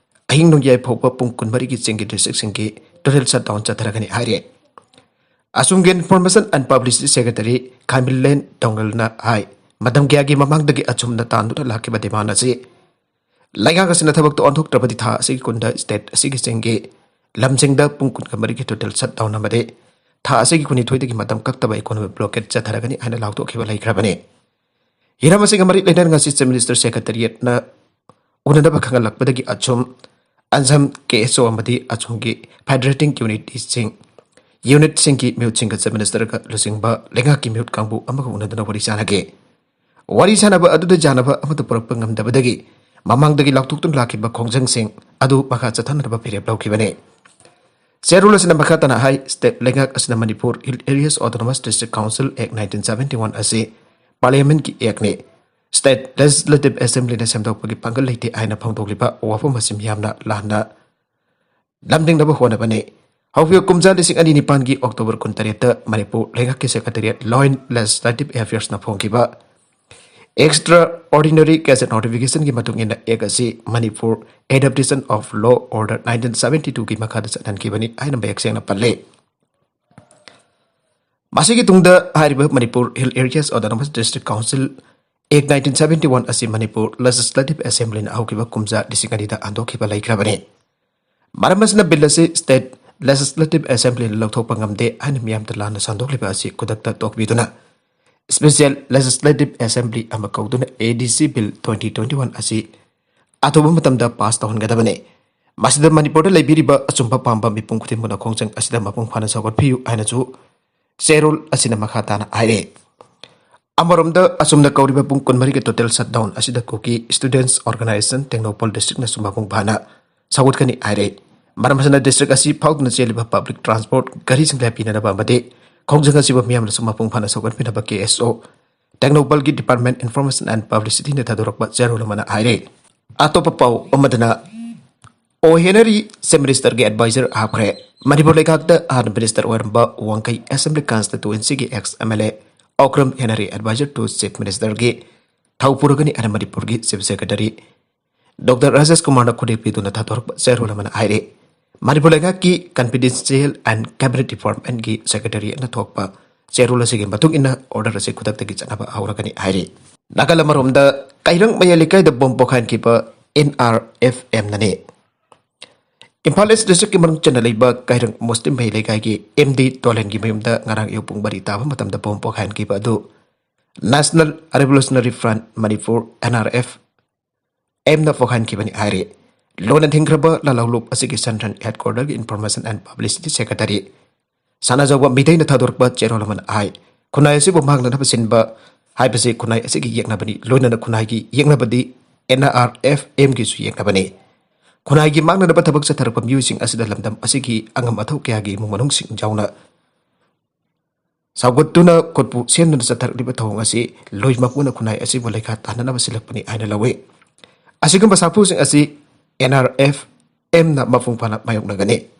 ꯑꯍꯤꯡ ꯅꯣꯡꯌꯥꯏ ꯐꯥꯎꯕ ꯄꯨꯡ ꯀꯨꯟꯃꯔꯤꯒꯤ ꯆꯤꯡꯒꯤ ꯗꯤꯁꯇ꯭ꯔꯤꯛꯁꯤꯡꯒꯤ ꯇꯣꯇꯦꯜ ꯁꯠꯗꯥꯎꯟ ꯆꯠꯊꯔꯒꯅꯤ ꯍꯥꯏꯔꯤ꯫ ꯑꯁꯣꯝꯒꯤ ꯏꯟꯐꯣꯔꯃꯦꯁꯟ ꯑꯦꯟ ꯄꯕ꯭ꯂꯤꯁꯤꯇꯤ ꯁꯦꯀ꯭ꯔꯦꯇꯔꯤ ꯈꯥꯃꯤꯂꯦꯟ ꯗꯣꯡꯒꯜꯅ ꯍꯥꯏ, ꯃꯇꯝ ꯀꯌꯥꯒꯤ ꯃꯃꯥꯡꯗꯒꯤ ꯑꯁꯨꯝꯅ ꯇꯥꯟꯗꯨꯅ ꯂꯥꯛꯈꯤꯕ ꯗꯤꯃꯥꯟ ꯑꯁꯤ ꯂꯩꯉꯥꯛ ꯑꯁꯤꯅ ꯊꯕꯛꯇ ꯑꯣꯟꯊꯣꯛꯇ꯭ꯔꯕꯗꯤ ꯊꯥ ꯑꯁꯤꯒꯤ ꯀꯨꯟꯗ ꯁ꯭ꯇꯦꯠ ꯑꯁꯤꯒꯤ ꯆꯤꯡꯒꯤ ꯂꯝꯁꯤꯡꯗ ꯄꯨꯡ ꯀꯨꯟꯒ ꯃꯔꯤꯒꯤ ꯇꯣꯇꯦꯜ ꯁꯠꯗꯥꯎꯟ ꯑꯃꯗꯤ ꯊꯥ ꯑꯁꯤꯒꯤ ꯀꯨꯟꯅꯤꯊꯣꯏꯗꯒꯤ ꯃꯇꯝ ꯀꯛꯇꯕ ꯏꯀꯣꯅꯣꯃꯤꯛ ꯕ꯭ꯂꯣꯀꯦꯠ ꯆꯠꯊꯔꯒꯅꯤ ꯍꯥꯏꯅ ꯂꯥꯎꯊꯣꯛꯈꯤꯕ ꯂꯩꯈ꯭ꯔꯕꯅꯤ꯫ ꯍꯤꯔꯝ ꯑꯁꯤꯒ ꯃꯔꯤ ꯂꯩꯅꯅ ꯉꯁꯤ ꯆꯤꯐ ꯃꯤꯅꯤꯁꯇꯔ ꯁꯦꯀ꯭ꯔꯦꯇꯔꯤꯌꯦꯠꯅ ꯎꯅꯅꯕ ꯈꯪꯍꯜꯂꯛꯄꯗꯒꯤ ꯑꯁꯨꯝ ꯑꯟꯖꯝ, ꯀꯦ ꯑꯦꯁ ꯑꯣ ꯑꯃꯗꯤ ꯑꯆꯨꯝꯒꯤ ꯐꯦꯗꯔꯦꯇꯤꯡ ꯌꯨꯅꯤꯠꯁꯤꯡ ꯌꯨꯅꯤꯠꯁꯤꯡꯒꯤ ꯃꯤꯍꯨꯠꯁꯤꯡꯒ ꯆꯤꯞ ꯃꯤꯅꯤꯁꯇꯔꯒ ꯂꯨꯆꯤꯡꯕ ꯂꯩꯉꯥꯛꯀꯤ ꯃꯤꯍꯨꯠ ꯀꯥꯡꯕꯨ ꯑꯃꯒ ꯎꯅꯗꯨꯅ ꯋꯥꯔꯤ ꯁꯥꯟꯅꯈꯤ꯫ ꯋꯥꯔꯤ ꯁꯥꯟꯅꯕ ꯑꯗꯨꯗ ꯌꯥꯅꯕ ꯑꯃꯠꯇ ꯄꯨꯔꯛꯄ ꯉꯝꯗꯕꯗꯒꯤ ꯃꯃꯥꯡꯗꯒꯤ ꯂꯥꯎꯊꯣꯛꯇꯨꯅ ꯂꯥꯛꯈꯤꯕ ꯈꯣꯡꯖꯪꯁꯤꯡ ꯑꯗꯨ ꯃꯈꯥ ꯆꯠꯊꯅꯅꯕ ꯐꯤꯔꯦꯞ ꯂꯧꯈꯤꯕꯅꯤ꯫ ꯆꯦꯔꯣꯜ ꯑꯁꯤꯅ ꯃꯈꯥ ꯇꯥꯅ ꯍꯥꯏ, ꯁ꯭ꯇꯦꯠ ꯂꯩꯉꯥꯛ ꯑꯁꯤꯅ Manipur hill areas autonomous district council act nineteen seventy one ꯑꯁꯤ ꯄꯥꯔꯂꯤꯌꯥꯃꯦꯟꯠꯀꯤ ꯑꯦꯛꯅꯤ, ꯁ꯭ꯇꯦꯠ ꯂꯦꯖꯤꯁꯂꯦꯇꯤꯚ ꯑꯦꯁꯦꯝꯕ꯭ꯂꯤꯅ ꯁꯦꯝꯗꯣꯛꯄꯒꯤ ꯄꯥꯡꯒꯜ ꯂꯩꯇꯦ ꯍꯥꯏꯅ ꯐꯣꯡꯗꯣꯛꯂꯤꯕ ꯋꯥꯐꯝ ꯑꯁꯤ ꯃꯤꯌꯥꯝꯅ ꯂꯥꯟꯅ ꯂꯝꯗꯤꯡꯅꯕ ꯍꯣꯠꯅꯕꯅꯤ꯫ ꯍꯧꯈꯤꯕ ꯀꯨꯝꯖꯥ ꯂꯤꯁꯤꯡ ꯑꯅꯤ ꯅꯤꯄꯥꯟꯒꯤ ꯑꯣꯛꯇꯣꯕꯔ ꯀꯨꯟꯇꯔꯦꯠꯇ ꯃꯅꯤꯄꯨꯔ ꯂꯩꯉꯥꯛꯀꯤ ꯁꯦꯀ꯭ꯔꯦꯇꯦꯔꯤꯌꯦꯠ ꯂꯣ ꯑꯦꯟ ꯂꯦꯖꯤꯁꯂꯦꯇꯤꯚ ꯑꯦꯐꯤꯌꯔꯁꯅ ꯐꯣꯡꯈꯤꯕ ꯑꯦꯛꯁꯇ꯭ꯔꯥ ꯑꯣꯔꯗꯤꯅꯔꯤ ꯒꯦꯖꯦꯠ ꯅꯣꯇꯤꯐꯤꯀꯦꯁꯟꯒꯤ ꯃꯇꯨꯡ ꯏꯟꯅ ꯑꯦꯛ ꯑꯁꯤ Manipur adaptation of law order nineteen seventy ꯇꯨꯒꯤ ꯃꯈꯥꯗ ꯆꯠꯍꯟꯈꯤꯕꯅꯤ ꯍꯥꯏꯅ ꯃꯌꯦꯛ ꯁꯦꯡꯅ ꯄꯜꯂꯤ꯫ ꯃꯁꯤꯒꯤ ꯇꯨꯡꯗ ꯍꯥꯏꯔꯤꯕ Manipur hill areas autonomous district council act nineteen seventy one ꯑꯁꯤ ꯃꯅꯤꯄꯨꯔ ꯂꯦꯖꯤꯁꯂꯦꯇꯤꯚ ꯑꯦꯁꯦꯝꯕ꯭ꯂꯤꯅ ꯍꯧꯈꯤꯕ ꯀꯨꯝꯖꯥ ꯂꯤꯁꯤꯡ ꯑꯅꯤꯗ ꯍꯟꯗꯣꯛꯈꯤꯕ ꯂꯩꯈ꯭ꯔꯕꯅꯤ꯫ ꯃꯔꯝ ꯑꯁꯤꯅ ꯕꯤꯜ ꯑꯁꯤ ꯁ꯭ꯇꯦꯠ ꯂꯦꯖꯤꯁꯂꯦꯇꯤꯚ ꯑꯦꯁꯦꯝꯕ꯭ꯂꯤꯅ ꯂꯧꯊꯣꯛꯄ ꯉꯝꯗꯦ ꯍꯥꯏꯅ ꯃꯤꯌꯥꯝꯗ ꯂꯥꯟꯅ ꯁꯟꯗꯣꯛꯂꯤꯕ ꯑꯁꯤ ꯈꯨꯗꯛꯇ ꯇꯣꯛꯄꯤꯗꯨꯅ ꯁ꯭ꯄꯦꯁꯤꯌꯦꯜ ꯂꯦꯖꯤꯁꯂꯦꯇꯤꯚ ꯑꯦꯁꯦꯝꯕ꯭ꯂꯤ ꯑꯃ ꯀꯧꯗꯨꯅ ꯑꯦ D C bill twenty twenty one ꯑꯁꯤ ꯑꯊꯨꯕ ꯃꯇꯝꯗ ꯄꯥꯁ ꯇꯧꯍꯟꯒꯗꯕꯅꯤ꯫ ꯃꯁꯤꯗ ꯃꯅꯤꯄꯨꯔꯗ ꯂꯩꯕꯤꯔꯤꯕ ꯑꯆꯨꯝꯕ ꯄꯥꯝꯕ ꯃꯤꯄꯨꯝ ꯈꯨꯗꯤꯡꯃꯛꯅ ꯈꯣꯡꯖꯪ ꯑꯁꯤꯗ ꯃꯄꯨꯡ ꯐꯥꯅ ꯁꯧꯒꯠꯄꯤꯌꯨ ꯍꯥꯏꯅꯁꯨ ꯆꯦꯔꯣꯜ ꯑꯁꯤꯅ ꯃꯈꯥ ꯇꯥꯅ ꯍꯥꯏꯔꯤ꯫ ꯑꯃꯔꯣꯝꯗ, ꯑꯁꯨꯝꯅ ꯀꯧꯔꯤꯕ ꯄꯨꯡ ꯀꯨꯟꯃꯔꯤꯒꯤ ꯇꯣꯇꯦꯜ ꯁꯠꯗꯥꯎꯟ ꯑꯁꯤꯗ ꯀꯨꯀꯤ ꯁ꯭ꯇꯨꯗꯦꯟꯠꯁ ꯑꯣꯔꯒꯅꯥꯏꯖꯦꯁꯟ ꯇꯦꯡꯅꯧꯄꯜ ꯗꯤꯁꯇ꯭ꯔꯤꯛꯅꯁꯨ ꯃꯄꯨꯡ ꯐꯥꯅ ꯁꯧꯒꯠꯀꯅꯤ ꯍꯥꯏꯔꯦ꯫ ꯃꯔꯝ ꯑꯁꯤꯅ, ꯗꯤꯁꯇ꯭ꯔꯤꯛ ꯑꯁꯤ ꯐꯥꯎꯗꯨꯅ ꯆꯦꯜꯂꯤꯕ ꯄꯕ꯭ꯂꯤꯛ ꯇ꯭ꯔꯥꯟꯁꯄꯣꯔꯠ ꯒꯥꯔꯤꯁꯤꯡ ꯂꯦꯞꯄꯤꯅꯅꯕ ꯑꯃꯗꯤ ꯈꯣꯡꯖꯪ ꯑꯁꯤꯕꯨ ꯃꯤꯌꯥꯝꯅꯁꯨ ꯃꯄꯨꯡ ꯐꯥꯅ ꯁꯧꯒꯠꯄꯤꯅꯕ ꯀꯦ ꯑꯦꯁ ꯑꯣ ꯇꯦꯡꯅꯧꯄꯜꯒꯤ ꯗꯤꯄꯥꯔꯠꯃꯦꯟ ꯏꯟꯐꯣꯔꯃꯦꯁꯟ ꯑꯦꯟ ꯄꯕ꯭ꯂꯤꯁꯤꯇꯤꯅ ꯊꯥꯗꯣꯔꯛꯄ ꯆꯦꯔꯣꯜ ꯑꯃꯅ ꯍꯥꯏꯔꯦ꯫ ꯑꯇꯣꯞꯄ ꯄꯥꯎ ꯑꯃꯗꯅ, ꯑꯣ ꯍꯦꯅꯔꯤ ꯆꯤꯐ ꯃꯤꯅꯤꯁꯇꯔꯒꯤ ꯑꯦꯗꯚꯥꯏꯖꯔ ꯍꯥꯞꯈ꯭ꯔꯦ꯫ ꯃꯅꯤꯄꯨꯔ ꯂꯩꯉꯥꯛꯇ ꯍꯥꯟꯅ ꯃꯤꯅꯤꯁꯇꯔ ꯑꯣꯏꯔꯝꯕ ꯋꯥꯡꯈꯩ ꯑꯦꯁꯦꯝꯕ꯭ꯂꯤ ꯀꯟꯁꯇꯤꯇꯨꯋꯦꯟꯁꯤꯒꯤ ex M L A Okram Henry advisor to chief ꯃꯤꯅꯤꯁꯇꯔꯒꯤ ꯊꯧ ꯄꯨꯔꯒꯅꯤ ꯍꯥꯏꯅ ꯃꯅꯤꯄꯨꯔꯒꯤ ꯆꯤꯐ ꯁꯦꯀ꯭ꯔꯦꯇꯔꯤ ꯗꯣꯛꯇꯔ ꯔꯥꯖꯦꯁ ꯀꯨꯃꯥꯔꯅ ꯈꯨꯗꯦꯛ ꯄꯤꯗꯨꯅ ꯊꯥꯗꯣꯔꯛꯄ ꯆꯦꯔꯣꯜ ꯑꯃꯅ ꯍꯥꯏꯔꯤ꯫ ꯃꯅꯤꯄꯨꯔ ꯂꯩꯉꯥꯛꯀꯤ ꯀꯟꯐꯤꯗꯦꯟꯁꯤꯌꯦꯜ ꯑꯦꯟ ꯀꯦꯕꯤꯅꯦꯠ ꯗꯤꯄꯥꯔꯠꯃꯦꯟꯒꯤ ꯁꯦꯀ꯭ꯔꯦꯇꯔꯤ ꯑꯃꯅ ꯊꯣꯛꯄ ꯆꯦꯔꯣꯜ ꯑꯁꯤꯒꯤ ꯃꯇꯨꯡ ꯏꯟꯅ ꯑꯣꯔꯗꯔ ꯑꯁꯤ ꯈꯨꯗꯛꯇꯒꯤ ꯆꯠꯅꯕ ꯍꯧꯔꯒꯅꯤ ꯍꯥꯏꯔꯤ꯫ ꯅꯥꯀꯜ ꯑꯃꯔꯣꯝꯗ, ꯀꯩꯔꯪ ꯃꯌꯥꯏ ꯂꯩꯀꯥꯏꯗ ꯕꯣꯝ ꯄꯣꯈꯥꯏꯍꯟꯈꯤꯕ ꯑꯦꯟ ꯑꯥꯔ ꯑꯦꯐ ꯑꯦꯝꯅꯅꯤ꯫ ꯏꯝꯐꯥꯜ ꯏꯁ ꯗꯤꯁꯇ꯭ꯔꯤꯛꯀꯤ ꯃꯅꯨꯡ ꯆꯟꯅ ꯂꯩꯕ ꯀꯩꯔꯪ ꯃꯨꯁꯂꯤꯝ ꯃꯌꯥꯏ ꯂꯩꯀꯥꯏꯒꯤ ꯑꯦꯝ ꯗꯤ ꯇꯣꯂꯦꯟꯒꯤ ꯃꯌꯨꯝꯗ ꯉꯔꯥꯡ ꯑꯌꯨꯛ ꯄꯨꯡ ꯃꯔꯤ ꯇꯥꯕ ꯃꯇꯝꯗ ꯕꯣꯝ ꯄꯣꯈꯥꯏꯍꯟꯈꯤꯕ ꯑꯗꯨ national revolutionary front Manipur, N R F, ꯑꯦꯝꯅ ꯄꯣꯈꯥꯏꯍꯟꯈꯤꯕꯅꯤ ꯍꯥꯏꯔꯤ꯫ ꯂꯣꯟꯅ ꯊꯤꯡꯈ꯭ꯔꯕ ꯂꯥꯂꯣꯡ ꯂꯨꯞ ꯑꯁꯤꯒꯤ Central Headquarter ꯒꯤ Information and Publicity Secretary ꯁꯅꯥꯖꯥꯎꯕ ꯃꯤꯇꯩꯅ ꯊꯥꯗꯣꯔꯛꯄ ꯆꯦꯔꯣꯜ ꯑꯃꯅ ꯍꯥꯏ, ꯈꯨꯟꯅꯥꯏ ꯑꯁꯤꯕꯨ ꯃꯥꯡꯅꯅꯕ ꯁꯤꯟꯕ ꯍꯥꯏꯕꯁꯤ ꯈꯨꯟꯅꯥꯏ ꯑꯁꯤꯒꯤ ꯌꯦꯛꯅꯕꯅꯤ, ꯂꯣꯏꯅꯅ ꯈꯨꯟꯅꯥꯏꯒꯤ ꯌꯦꯛꯅꯕꯗꯤ N R F M ꯒꯤꯁꯨ ꯌꯦꯛꯅꯕꯅꯤ꯫ ꯈꯨꯟꯅꯥꯏꯒꯤ ꯃꯥꯡꯅꯅꯕ ꯊꯕꯛ ꯆꯠꯊꯔꯛꯄ ꯃꯤꯑꯣꯏꯁꯤꯡ ꯑꯁꯤꯗ ꯂꯝꯗꯝ ꯑꯁꯤꯒꯤ ꯑꯉꯝ ꯑꯊꯧ ꯀꯌꯥꯒꯤ ꯏꯃꯨꯡ ꯃꯅꯨꯡꯁꯤꯡ ꯌꯥꯎꯅ ꯁꯧꯒꯠꯇꯨꯅ ꯈꯨꯠꯄꯨ ꯁꯦꯝꯗꯨꯅ ꯆꯠꯊꯔꯛꯂꯤꯕ ꯊꯧꯑꯣꯡ ꯑꯁꯤ ꯂꯣꯏ ꯃꯄꯨꯅ ꯈꯨꯟꯅꯥꯏ ꯑꯁꯤꯕꯨ ꯂꯩꯈꯥ ꯇꯥꯍꯟꯅꯕ ꯁꯤꯜꯂꯛꯄꯅꯤ ꯍꯥꯏꯅ ꯂꯧꯏ꯫ ꯑꯁꯤꯒꯨꯝꯕ ꯁꯥꯐꯨꯁꯤꯡ ꯑꯁꯤ N R F M ꯅ ꯃꯄꯨꯡ ꯐꯥꯅ ꯃꯥꯌꯣꯛꯅꯒꯅꯤ꯫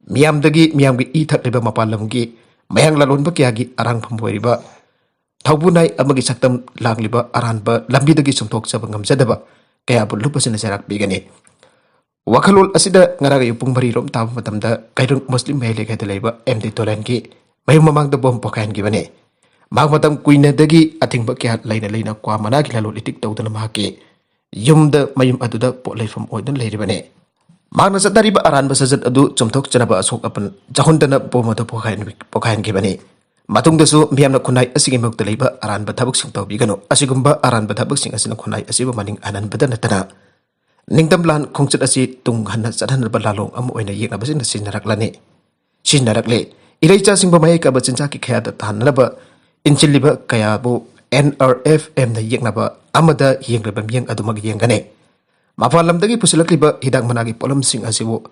ꯃꯤꯌꯥꯝꯗꯒꯤ, ꯃꯤꯌꯥꯝꯒꯤ ꯏ ꯊꯛꯂꯤꯕ ꯃꯄꯥꯟ ꯂꯝꯒꯤ ꯃꯌꯥꯡ ꯂꯂꯣꯟꯕ ꯀꯌꯥꯒꯤ ꯑꯔꯥꯡꯐꯝ ꯑꯣꯏꯔꯤꯕ ꯊꯧꯕꯨ ꯅꯥꯏ ꯑꯃꯒꯤ ꯁꯛꯇꯝ ꯂꯥꯡꯂꯤꯕ ꯑꯔꯥꯟꯕ ꯂꯝꯕꯤꯗꯒꯤ ꯆꯨꯝꯊꯣꯛꯆꯕ ꯉꯝꯖꯗꯕ ꯀꯌꯥꯕꯨ ꯂꯨꯞ ꯑꯁꯤꯅ ꯆꯩꯔꯥꯛ ꯄꯤꯒꯅꯤ꯫ ꯋꯥꯈꯜꯂꯣꯟ ꯑꯁꯤꯗ ꯉꯔꯥꯡ ꯑꯌꯨꯛ ꯄꯨꯡ ꯃꯔꯤ ꯔꯣꯝ ꯇꯥꯕ ꯃꯇꯝꯗ ꯀꯩꯔꯨꯡ ꯃꯨꯁꯂꯤꯝ ꯃꯌꯥꯏ ꯂꯩꯀꯥꯏꯗ ꯂꯩꯕ M D ꯇꯣꯂꯦꯟꯒꯤ ꯃꯌꯨꯝ ꯃꯃꯥꯡꯗ ꯕꯣꯝ ꯄꯣꯈꯥꯏꯍꯟꯈꯤꯕꯅꯤ꯫ ꯃꯍꯥꯛ ꯃꯇꯝ ꯀꯨꯏꯅꯗꯒꯤ ꯑꯊꯤꯡꯕ ꯀꯌꯥ ꯂꯩꯅ ꯂꯩꯅ ꯀ꯭ꯋꯥ ꯃꯅꯥꯒꯤ ꯂꯂꯣꯟ ꯏꯇꯤꯛ ꯇꯧꯗꯨꯅ ꯃꯍꯥꯛꯀꯤ ꯌꯨꯝꯗ, ꯃꯌꯨꯝ ꯑꯗꯨꯗ ꯄꯣꯠ ꯂꯩꯐꯝ ꯑꯣꯏꯗꯨꯅ ꯂꯩꯔꯤꯕꯅꯤ꯫ ꯃꯍꯥꯛꯅ ꯆꯠꯅꯔꯤꯕ ꯑꯔꯥꯟꯕ ꯁꯥꯖꯠ ꯑꯗꯨ ꯆꯨꯝꯊꯣꯛꯆꯅꯕ ꯑꯁꯣꯛ ꯑꯄꯟ ꯌꯥꯎꯍꯟꯗꯅ ꯕꯣꯝ ꯑꯗꯨ ꯄꯣꯈꯥꯏꯍꯟ-, ꯄꯣꯈꯥꯏꯍꯟꯈꯤꯕꯅꯤ꯫ ꯃꯇꯨꯡꯗꯁꯨ ꯃꯤꯌꯥꯝꯅ ꯈꯨꯟꯅꯥꯏ ꯑꯁꯤꯒꯤ ꯃꯥꯌꯣꯛꯇ ꯂꯩꯕ ꯑꯔꯥꯟꯕ ꯊꯕꯛꯁꯤꯡ ꯇꯧꯕꯤꯒꯅꯨ꯫ ꯑꯁꯤꯒꯨꯝꯕ ꯑꯔꯥꯟꯕ ꯊꯕꯛꯁꯤꯡ ꯑꯁꯤꯅ ꯈꯨꯟꯅꯥꯏ ꯑꯁꯤꯕꯨ ꯃꯅꯤꯡ ꯍꯟꯍꯟꯕꯗ ꯅꯠꯇꯅ ꯅꯤꯡꯇꯝ ꯂꯥꯟ ꯈꯣꯡꯆꯠ ꯑꯁꯤ ꯇꯨꯡ ꯍꯟꯅ ꯆꯠꯍꯟꯅꯕ ꯂꯥꯂꯣꯡ ꯑꯃ ꯑꯣꯏꯅ ꯌꯦꯛꯅꯕꯁꯤꯡꯅ ꯁꯤꯖꯤꯟꯅꯔꯛꯂꯅꯤ, ꯁꯤꯖꯤꯟꯅꯔꯛꯂꯦ꯫ ꯏꯔꯩꯆꯥꯁꯤꯡꯕꯨ ꯃꯌꯥꯏ ꯀꯥꯕ ꯆꯤꯟꯖꯥꯛꯀꯤ ꯈꯌꯥꯗ ꯇꯥꯍꯟꯅꯕ ꯏꯟꯁꯤꯜꯂꯤꯕ ꯀꯌꯥꯕꯨ N R F M ꯅ ꯌꯦꯛꯅꯕ ꯑꯃꯗ ꯌꯦꯡꯂꯤꯕ ꯃꯤꯠꯌꯦꯡ ꯑꯗꯨꯃꯛ ꯌꯦꯡꯒꯅꯤ꯫ ꯃꯄꯥꯟ ꯂꯝꯗꯒꯤ ꯄꯨꯁꯤꯜꯂꯛꯂꯤꯕ ꯍꯤꯗꯥꯛ ꯃꯅꯥꯒꯤ ꯄꯣꯠꯂꯝꯁꯤꯡ ꯑꯁꯤꯕꯨ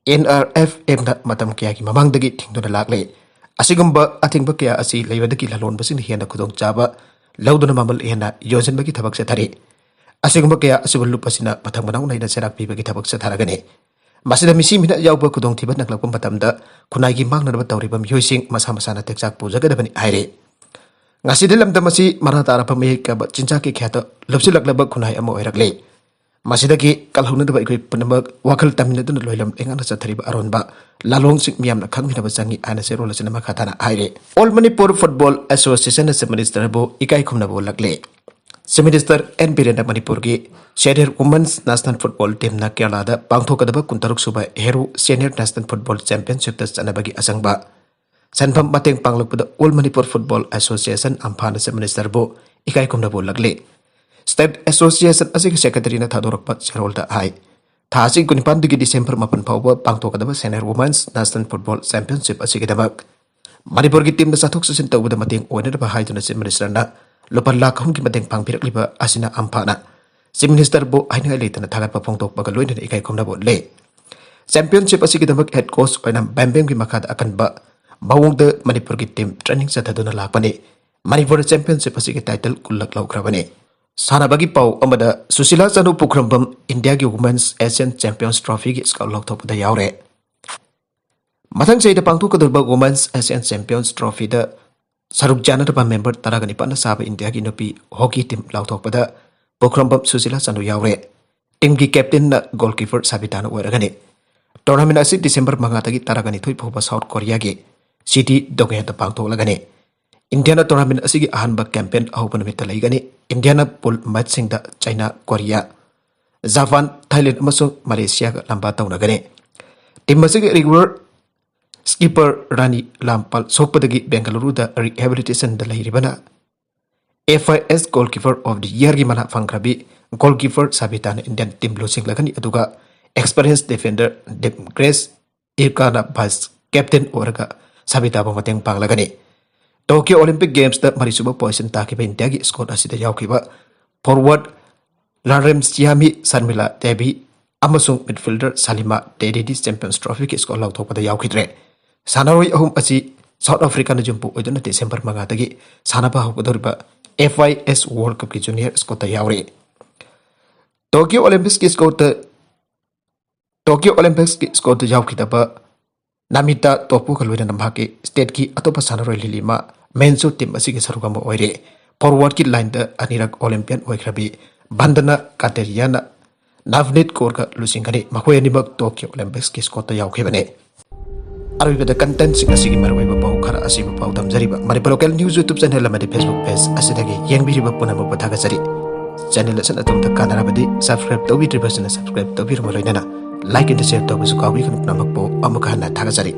N R F M ꯅ ꯃꯇꯝ ꯀꯌꯥꯒꯤ ꯃꯃꯥꯡꯗꯒꯤ ꯊꯤꯡꯗꯨꯅ ꯂꯥꯛꯂꯦ꯫ ꯑꯁꯤꯒꯨꯝꯕ ꯑꯊꯤꯡꯕ ꯀꯌꯥ ꯑꯁꯤ ꯂꯩꯕꯗꯒꯤ ꯂꯂꯣꯟꯕꯁꯤꯡꯅ ꯍꯦꯟꯅ ꯈꯨꯗꯣꯡꯆꯥꯕ ꯂꯧꯗꯨꯅ ꯃꯃꯜ ꯍꯦꯟꯅ ꯌꯣꯟꯁꯤꯟꯕꯒꯤ ꯊꯕꯛ ꯆꯠꯊꯔꯤ꯫ ꯑꯁꯤꯒꯨꯝꯕ ꯀꯌꯥ ꯑꯁꯤꯕꯨ ꯂꯨꯞ ꯑꯁꯤꯅ ꯃꯊꯪ ꯃꯅꯥꯎ ꯅꯥꯏꯅ ꯆꯩꯔꯥꯛ ꯄꯤꯕꯒꯤ ꯊꯕꯛ ꯆꯠꯊꯔꯒꯅꯤ꯫ ꯃꯁꯤꯗ ꯃꯤꯁꯤ ꯃꯤꯅ ꯌꯥꯎꯕ ꯈꯨꯗꯣꯡꯊꯤꯕ ꯅꯪꯂꯛꯄ ꯃꯇꯝꯗ ꯈꯨꯟꯅꯥꯏꯒꯤ ꯃꯥꯡꯅꯅꯕ ꯇꯧꯔꯤꯕ ꯃꯤꯑꯣꯏꯁꯤꯡ ꯃꯁꯥ ꯃꯁꯥꯅ ꯇꯦꯛꯆꯥꯛ ꯄꯨꯖꯒꯗꯕꯅꯤ ꯍꯥꯏꯔꯤ꯫ ꯉꯁꯤꯗꯤ ꯂꯝꯗꯝ ꯑꯁꯤ ꯃꯔꯥ ꯇꯥꯔꯕ ꯃꯌꯦꯛ ꯀꯥꯕ ꯆꯤꯟꯖꯥꯛꯀꯤ ꯈꯌꯥꯠꯇ ꯂꯨꯞꯁꯤꯜꯂꯛꯂꯕ ꯈꯨꯟꯅꯥꯏ ꯑꯃ ꯑꯣꯏꯔꯛꯂꯦ꯫ ꯃꯁꯤꯗꯒꯤ ꯀꯜꯍꯧꯅꯅꯕ ꯑꯩꯈꯣꯏ ꯄꯨꯝꯅꯃꯛ ꯋꯥꯈꯜ ꯇꯥꯃꯤꯟꯅꯗꯨꯅ ꯂꯣꯏꯂꯝ ꯂꯩꯉꯥꯛꯅ ꯆꯠꯊꯔꯤꯕ ꯑꯔꯣꯟꯕ ꯂꯥꯂꯣꯡꯁꯤꯡ ꯃꯤꯌꯥꯝꯅ ꯈꯪꯃꯤꯟꯅꯕ ꯆꯪꯏ ꯍꯥꯏꯅ ꯆꯦꯔꯣꯜ ꯑꯁꯤꯅ ꯃꯈꯥ ꯇꯥꯅ ꯍꯥꯏꯔꯤ꯫ All Manipur Football Association ꯅ Chief Minister ꯕꯨ ꯏꯀꯥꯏ ꯈꯨꯝꯅꯕ ꯎꯠꯂꯛꯂꯦ꯫ Chief Minister N ꯕꯤꯔꯦꯟꯅ ꯃꯅꯤꯄꯨꯔꯒꯤ Senior Women's National Football Team ꯅ ꯀꯦꯔꯂꯥꯗ ꯄꯥꯡꯊꯣꯛꯀꯗꯕ ꯀꯨꯟꯇꯔꯨꯛ ꯁꯨꯕ ꯍꯦꯔꯨ Senior National Football Championship ꯇ ꯆꯠꯅꯕꯒꯤ ꯑꯆꯪꯕ ꯁꯦꯟꯐꯝ ꯃꯇꯦꯡ ꯄꯥꯡꯂꯛꯄꯗ All Manipur Football Association, ꯑꯝꯐꯥꯅ Chief Minister ꯕꯨ ꯏꯀꯥꯏ ꯈꯨꯝꯅꯕ ꯎꯠꯂꯛꯂꯤ꯫ State Association ꯑꯁꯤꯒꯤ Secretary ꯅ ꯊꯥꯗꯣꯔꯛꯄ ꯆꯦꯔꯣꯜꯗ ꯍꯥꯏ, ꯊꯥ ꯑꯁꯤꯒꯤ ꯀꯨꯟꯅꯤꯄꯥꯟꯗꯒꯤ ꯗꯤꯁꯦꯝꯕꯔ ꯃꯥꯄꯟ ꯐꯥꯎꯕ ꯄꯥꯡꯊꯣꯛꯀꯗꯕ Senior Women's National Football Championship ꯑꯁꯤꯒꯤꯗꯃꯛ ꯃꯅꯤꯄꯨꯔꯒꯤ teamꯗ ꯆꯠꯊꯣꯛ ꯆꯠꯁꯤꯟ ꯇꯧꯕꯗ ꯃꯇꯦꯡ ꯑꯣꯏꯅꯅꯕ ꯍꯥꯏꯗꯨꯅ Chief Ministerꯅ ꯂꯨꯄꯥ ꯂꯥꯈ ꯑꯍꯨꯝꯒꯤ ꯃꯇꯦꯡ ꯄꯥꯡꯕꯤꯔꯛꯂꯤꯕ ꯑꯁꯤꯅ ꯑꯝꯐꯥꯅ Chief Ministerꯕꯨ ꯍꯥꯏꯅꯤꯡꯉꯥꯏ ꯂꯩꯇꯅ ꯊꯥꯒꯠꯄ ꯐꯣꯡꯗꯣꯛꯄꯒ ꯂꯣꯏꯅꯅ ꯏꯀꯥꯏ ꯈꯨꯝꯅꯕ ꯎꯠꯂꯦ꯫ Championship ꯑꯁꯤꯒꯤꯗꯃꯛ head coach ꯑꯣꯏꯅ ꯕꯦꯝꯕꯦꯝꯒꯤ ꯃꯈꯥꯗ ꯑꯀꯟꯕ ꯃꯑꯣꯡꯗ ꯃꯅꯤꯄꯨꯔꯒꯤ team training ꯆꯠꯊꯗꯨꯅ ꯂꯥꯛꯄꯅꯤ꯫ ꯃꯅꯤꯄꯨꯔ championship ꯑꯁꯤꯒꯤ title ꯀꯨꯟꯂꯛ ꯂꯧꯈ꯭ꯔꯕꯅꯤ꯫ ꯁꯥꯟꯅꯕꯒꯤ ꯄꯥꯎ ꯑꯃꯗ, ꯁꯨꯁꯤꯂꯥ ꯆꯅꯨ ꯄꯨꯈ꯭ꯔꯝꯕꯝ ꯏꯟꯗꯤꯌꯥꯒꯤ Women's Asian Champions Trophyꯒꯤ squad ꯂꯥꯎꯊꯣꯛꯄꯗ ꯌꯥꯎꯔꯦ꯫ ꯃꯊꯪ ꯆꯍꯤꯗ ꯄꯥꯡꯊꯣꯛꯀꯗꯧꯔꯤꯕ Women's Asian Champions Trophyꯗ ꯁꯔꯨꯛ ꯌꯥꯅꯗꯕ member ꯇꯔꯥꯒ ꯅꯤꯄꯥꯟꯅ ꯁꯥꯕ ꯏꯟꯗꯤꯌꯥꯒꯤ ꯅꯨꯄꯤ hockey team ꯂꯥꯎꯊꯣꯛꯄꯗ ꯄꯨꯈ꯭ꯔꯝꯕꯝ ꯁꯨꯁꯤꯂꯥ ꯆꯅꯨ ꯌꯥꯎꯔꯦ꯫ Teamꯒꯤ captainꯅ goalkeeper ꯁꯥꯕꯤꯇꯥꯅ ꯑꯣꯏꯔꯒꯅꯤ꯫ Tournament ꯑꯁꯤ ꯗꯤꯁꯦꯝꯕꯔ ꯃꯉꯥꯗꯒꯤ ꯇꯔꯥꯒ ꯅꯤꯊꯣꯏ ꯐꯥꯎꯕ South Koreaꯒꯤ city Donghaeꯗ ꯄꯥꯡꯊꯣꯛꯂꯒꯅꯤ꯫ ꯏꯟꯗꯤꯌꯥꯅ tournament ꯑꯁꯤꯒꯤ ꯑꯍꯥꯟꯕ campaign ꯑꯍꯧꯕ ꯅꯨꯃꯤꯠꯇ ꯂꯩꯒꯅꯤ꯫ ꯏꯟꯗꯤꯌꯥꯅ pool matchꯁꯤꯡꯗ ꯆꯩꯅꯥ, ꯀꯣꯔꯤꯌꯥ, ꯖꯄꯥꯟ, ꯊꯥꯏꯂꯦꯟ ꯑꯃꯁꯨꯡ ꯃꯂꯦꯁꯤꯌꯥꯒ ꯂꯝꯕꯥ ꯇꯧꯅꯒꯅꯤ꯫ Team ꯑꯁꯤꯒꯤ regular skipper Rani ꯂꯥꯝꯄꯥꯜ ꯁꯣꯛꯄꯗꯒꯤ ꯕꯦꯡꯒꯂꯨꯔꯨꯗ rehabilitationꯗ ꯂꯩꯔꯤꯕꯅ F I S Goalkeeper of the Yearꯒꯤ ꯃꯅꯥ ꯐꯪꯈ꯭ꯔꯕꯤ goalkeeper ꯁꯥꯕꯤꯇꯥꯅ Indian team ꯂꯨꯆꯤꯡꯂꯒꯅꯤ, ꯑꯗꯨꯒ experienced defender ꯗꯤꯞ ꯒ꯭ꯔꯦꯁ ꯏꯔꯀꯥꯅ vice captain ꯑꯣꯏꯔꯒ ꯁꯥꯕꯤꯇꯥꯕꯨ ꯃꯇꯦꯡ ꯄꯥꯡꯂꯒꯅꯤ꯫ Tokyo Olympic Gamesꯇ ꯃꯔꯤꯁꯨꯕ position ꯇꯥꯈꯤꯕ ꯏꯟꯗꯤꯌꯥꯒꯤ squad ꯑꯁꯤꯗ ꯌꯥꯎꯈꯤꯕ forward ꯂꯥꯔꯦꯝꯁꯤꯌꯥꯃꯤ ꯁꯔꯃꯤꯂꯥ ꯗꯦꯕꯤ ꯑꯃꯁꯨꯡ midfielder ꯁꯥꯂꯤꯃꯥ ꯇꯦꯗꯤꯗꯤ Champions Trophyꯒꯤ squad ꯂꯥꯎꯊꯣꯛꯄꯗ ꯌꯥꯎꯈꯤꯗ꯭ꯔꯦ꯫ ꯁꯥꯟꯅꯔꯣꯏ ꯑꯍꯨꯝ ꯑꯁꯤ South Africaꯅ ꯌꯨꯝꯄꯨ ꯑꯣꯏꯗꯨꯅ ꯗꯤꯁꯦꯝꯕꯔ ꯃꯉꯥꯗꯒꯤ ꯁꯥꯟꯅꯕ ꯍꯧꯒꯗꯧꯔꯤꯕ F I S World Cupꯀꯤ junior squadꯇ ꯌꯥꯎꯔꯤ꯫ Tokyo Olympicsꯀꯤ squadꯇ, Tokyo Olympicsꯀꯤ squadꯇ ꯌꯥꯎꯈꯤꯗꯕ ꯅꯥꯃꯤꯇꯥ ꯇꯣꯞꯄꯨꯒ ꯂꯣꯏꯅꯅ ꯃꯍꯥꯛꯀꯤ stateꯀꯤ ꯑꯇꯣꯞꯄ ꯁꯥꯟꯅꯔꯣꯏ ꯂꯤꯂꯤꯃꯥ ꯃꯦꯟꯁꯨ team ꯑꯁꯤꯒꯤ ꯁꯔꯨꯛ ꯑꯃ ꯑꯣꯏꯔꯦ꯫ Forwardꯀꯤ lineꯗ ꯑꯅꯤꯔꯛ Olympian ꯑꯣꯏꯈ꯭ꯔꯕꯤ ꯕꯟꯗꯅ ꯀꯥꯇꯦꯔꯤꯌꯥꯅ ꯅꯚꯅꯤꯠ ꯀꯣꯔꯒ ꯂꯨꯆꯤꯡꯒꯅꯤ꯫ ꯃꯈꯣꯏ ꯑꯅꯤꯃꯛ Tokyo Olympicsꯀꯤ squadꯇ ꯌꯥꯎꯈꯤꯕꯅꯤ꯫ ꯑꯔꯣꯏꯕꯗ contentꯁꯤꯡ ꯑꯁꯤꯒꯤ ꯃꯔꯨꯑꯣꯏꯕ ꯄꯥꯎ ꯈꯔ ꯑꯁꯤꯕꯨ ꯄꯥꯎꯗꯝꯖꯔꯤꯕ Manipur local news YouTube channel ꯑꯃꯗꯤ Facebook page ꯑꯁꯤꯗꯒꯤ ꯌꯦꯡꯕꯤꯔꯤꯕ ꯄꯨꯝꯅꯃꯛꯄꯨ ꯊꯥꯒꯠꯆꯔꯤ꯫ Channel ꯑꯁꯤꯅ ꯑꯗꯣꯝꯗ ꯀꯥꯟꯅꯔꯕꯗꯤ subscribe ꯇꯧꯕꯤꯗ꯭ꯔꯤꯕꯁꯤꯡꯅ subscribe ꯇꯧꯕꯤꯔꯕ ꯂꯣꯏꯅꯅ like and share ꯇꯧꯕꯁꯨ ꯀꯥꯎꯕꯤꯒꯅꯨ꯫ ꯄꯨꯝꯅꯃꯛꯄꯨ ꯑꯃꯨꯛ ꯍꯟꯅ ꯊꯥꯒꯠꯆꯔꯤ꯫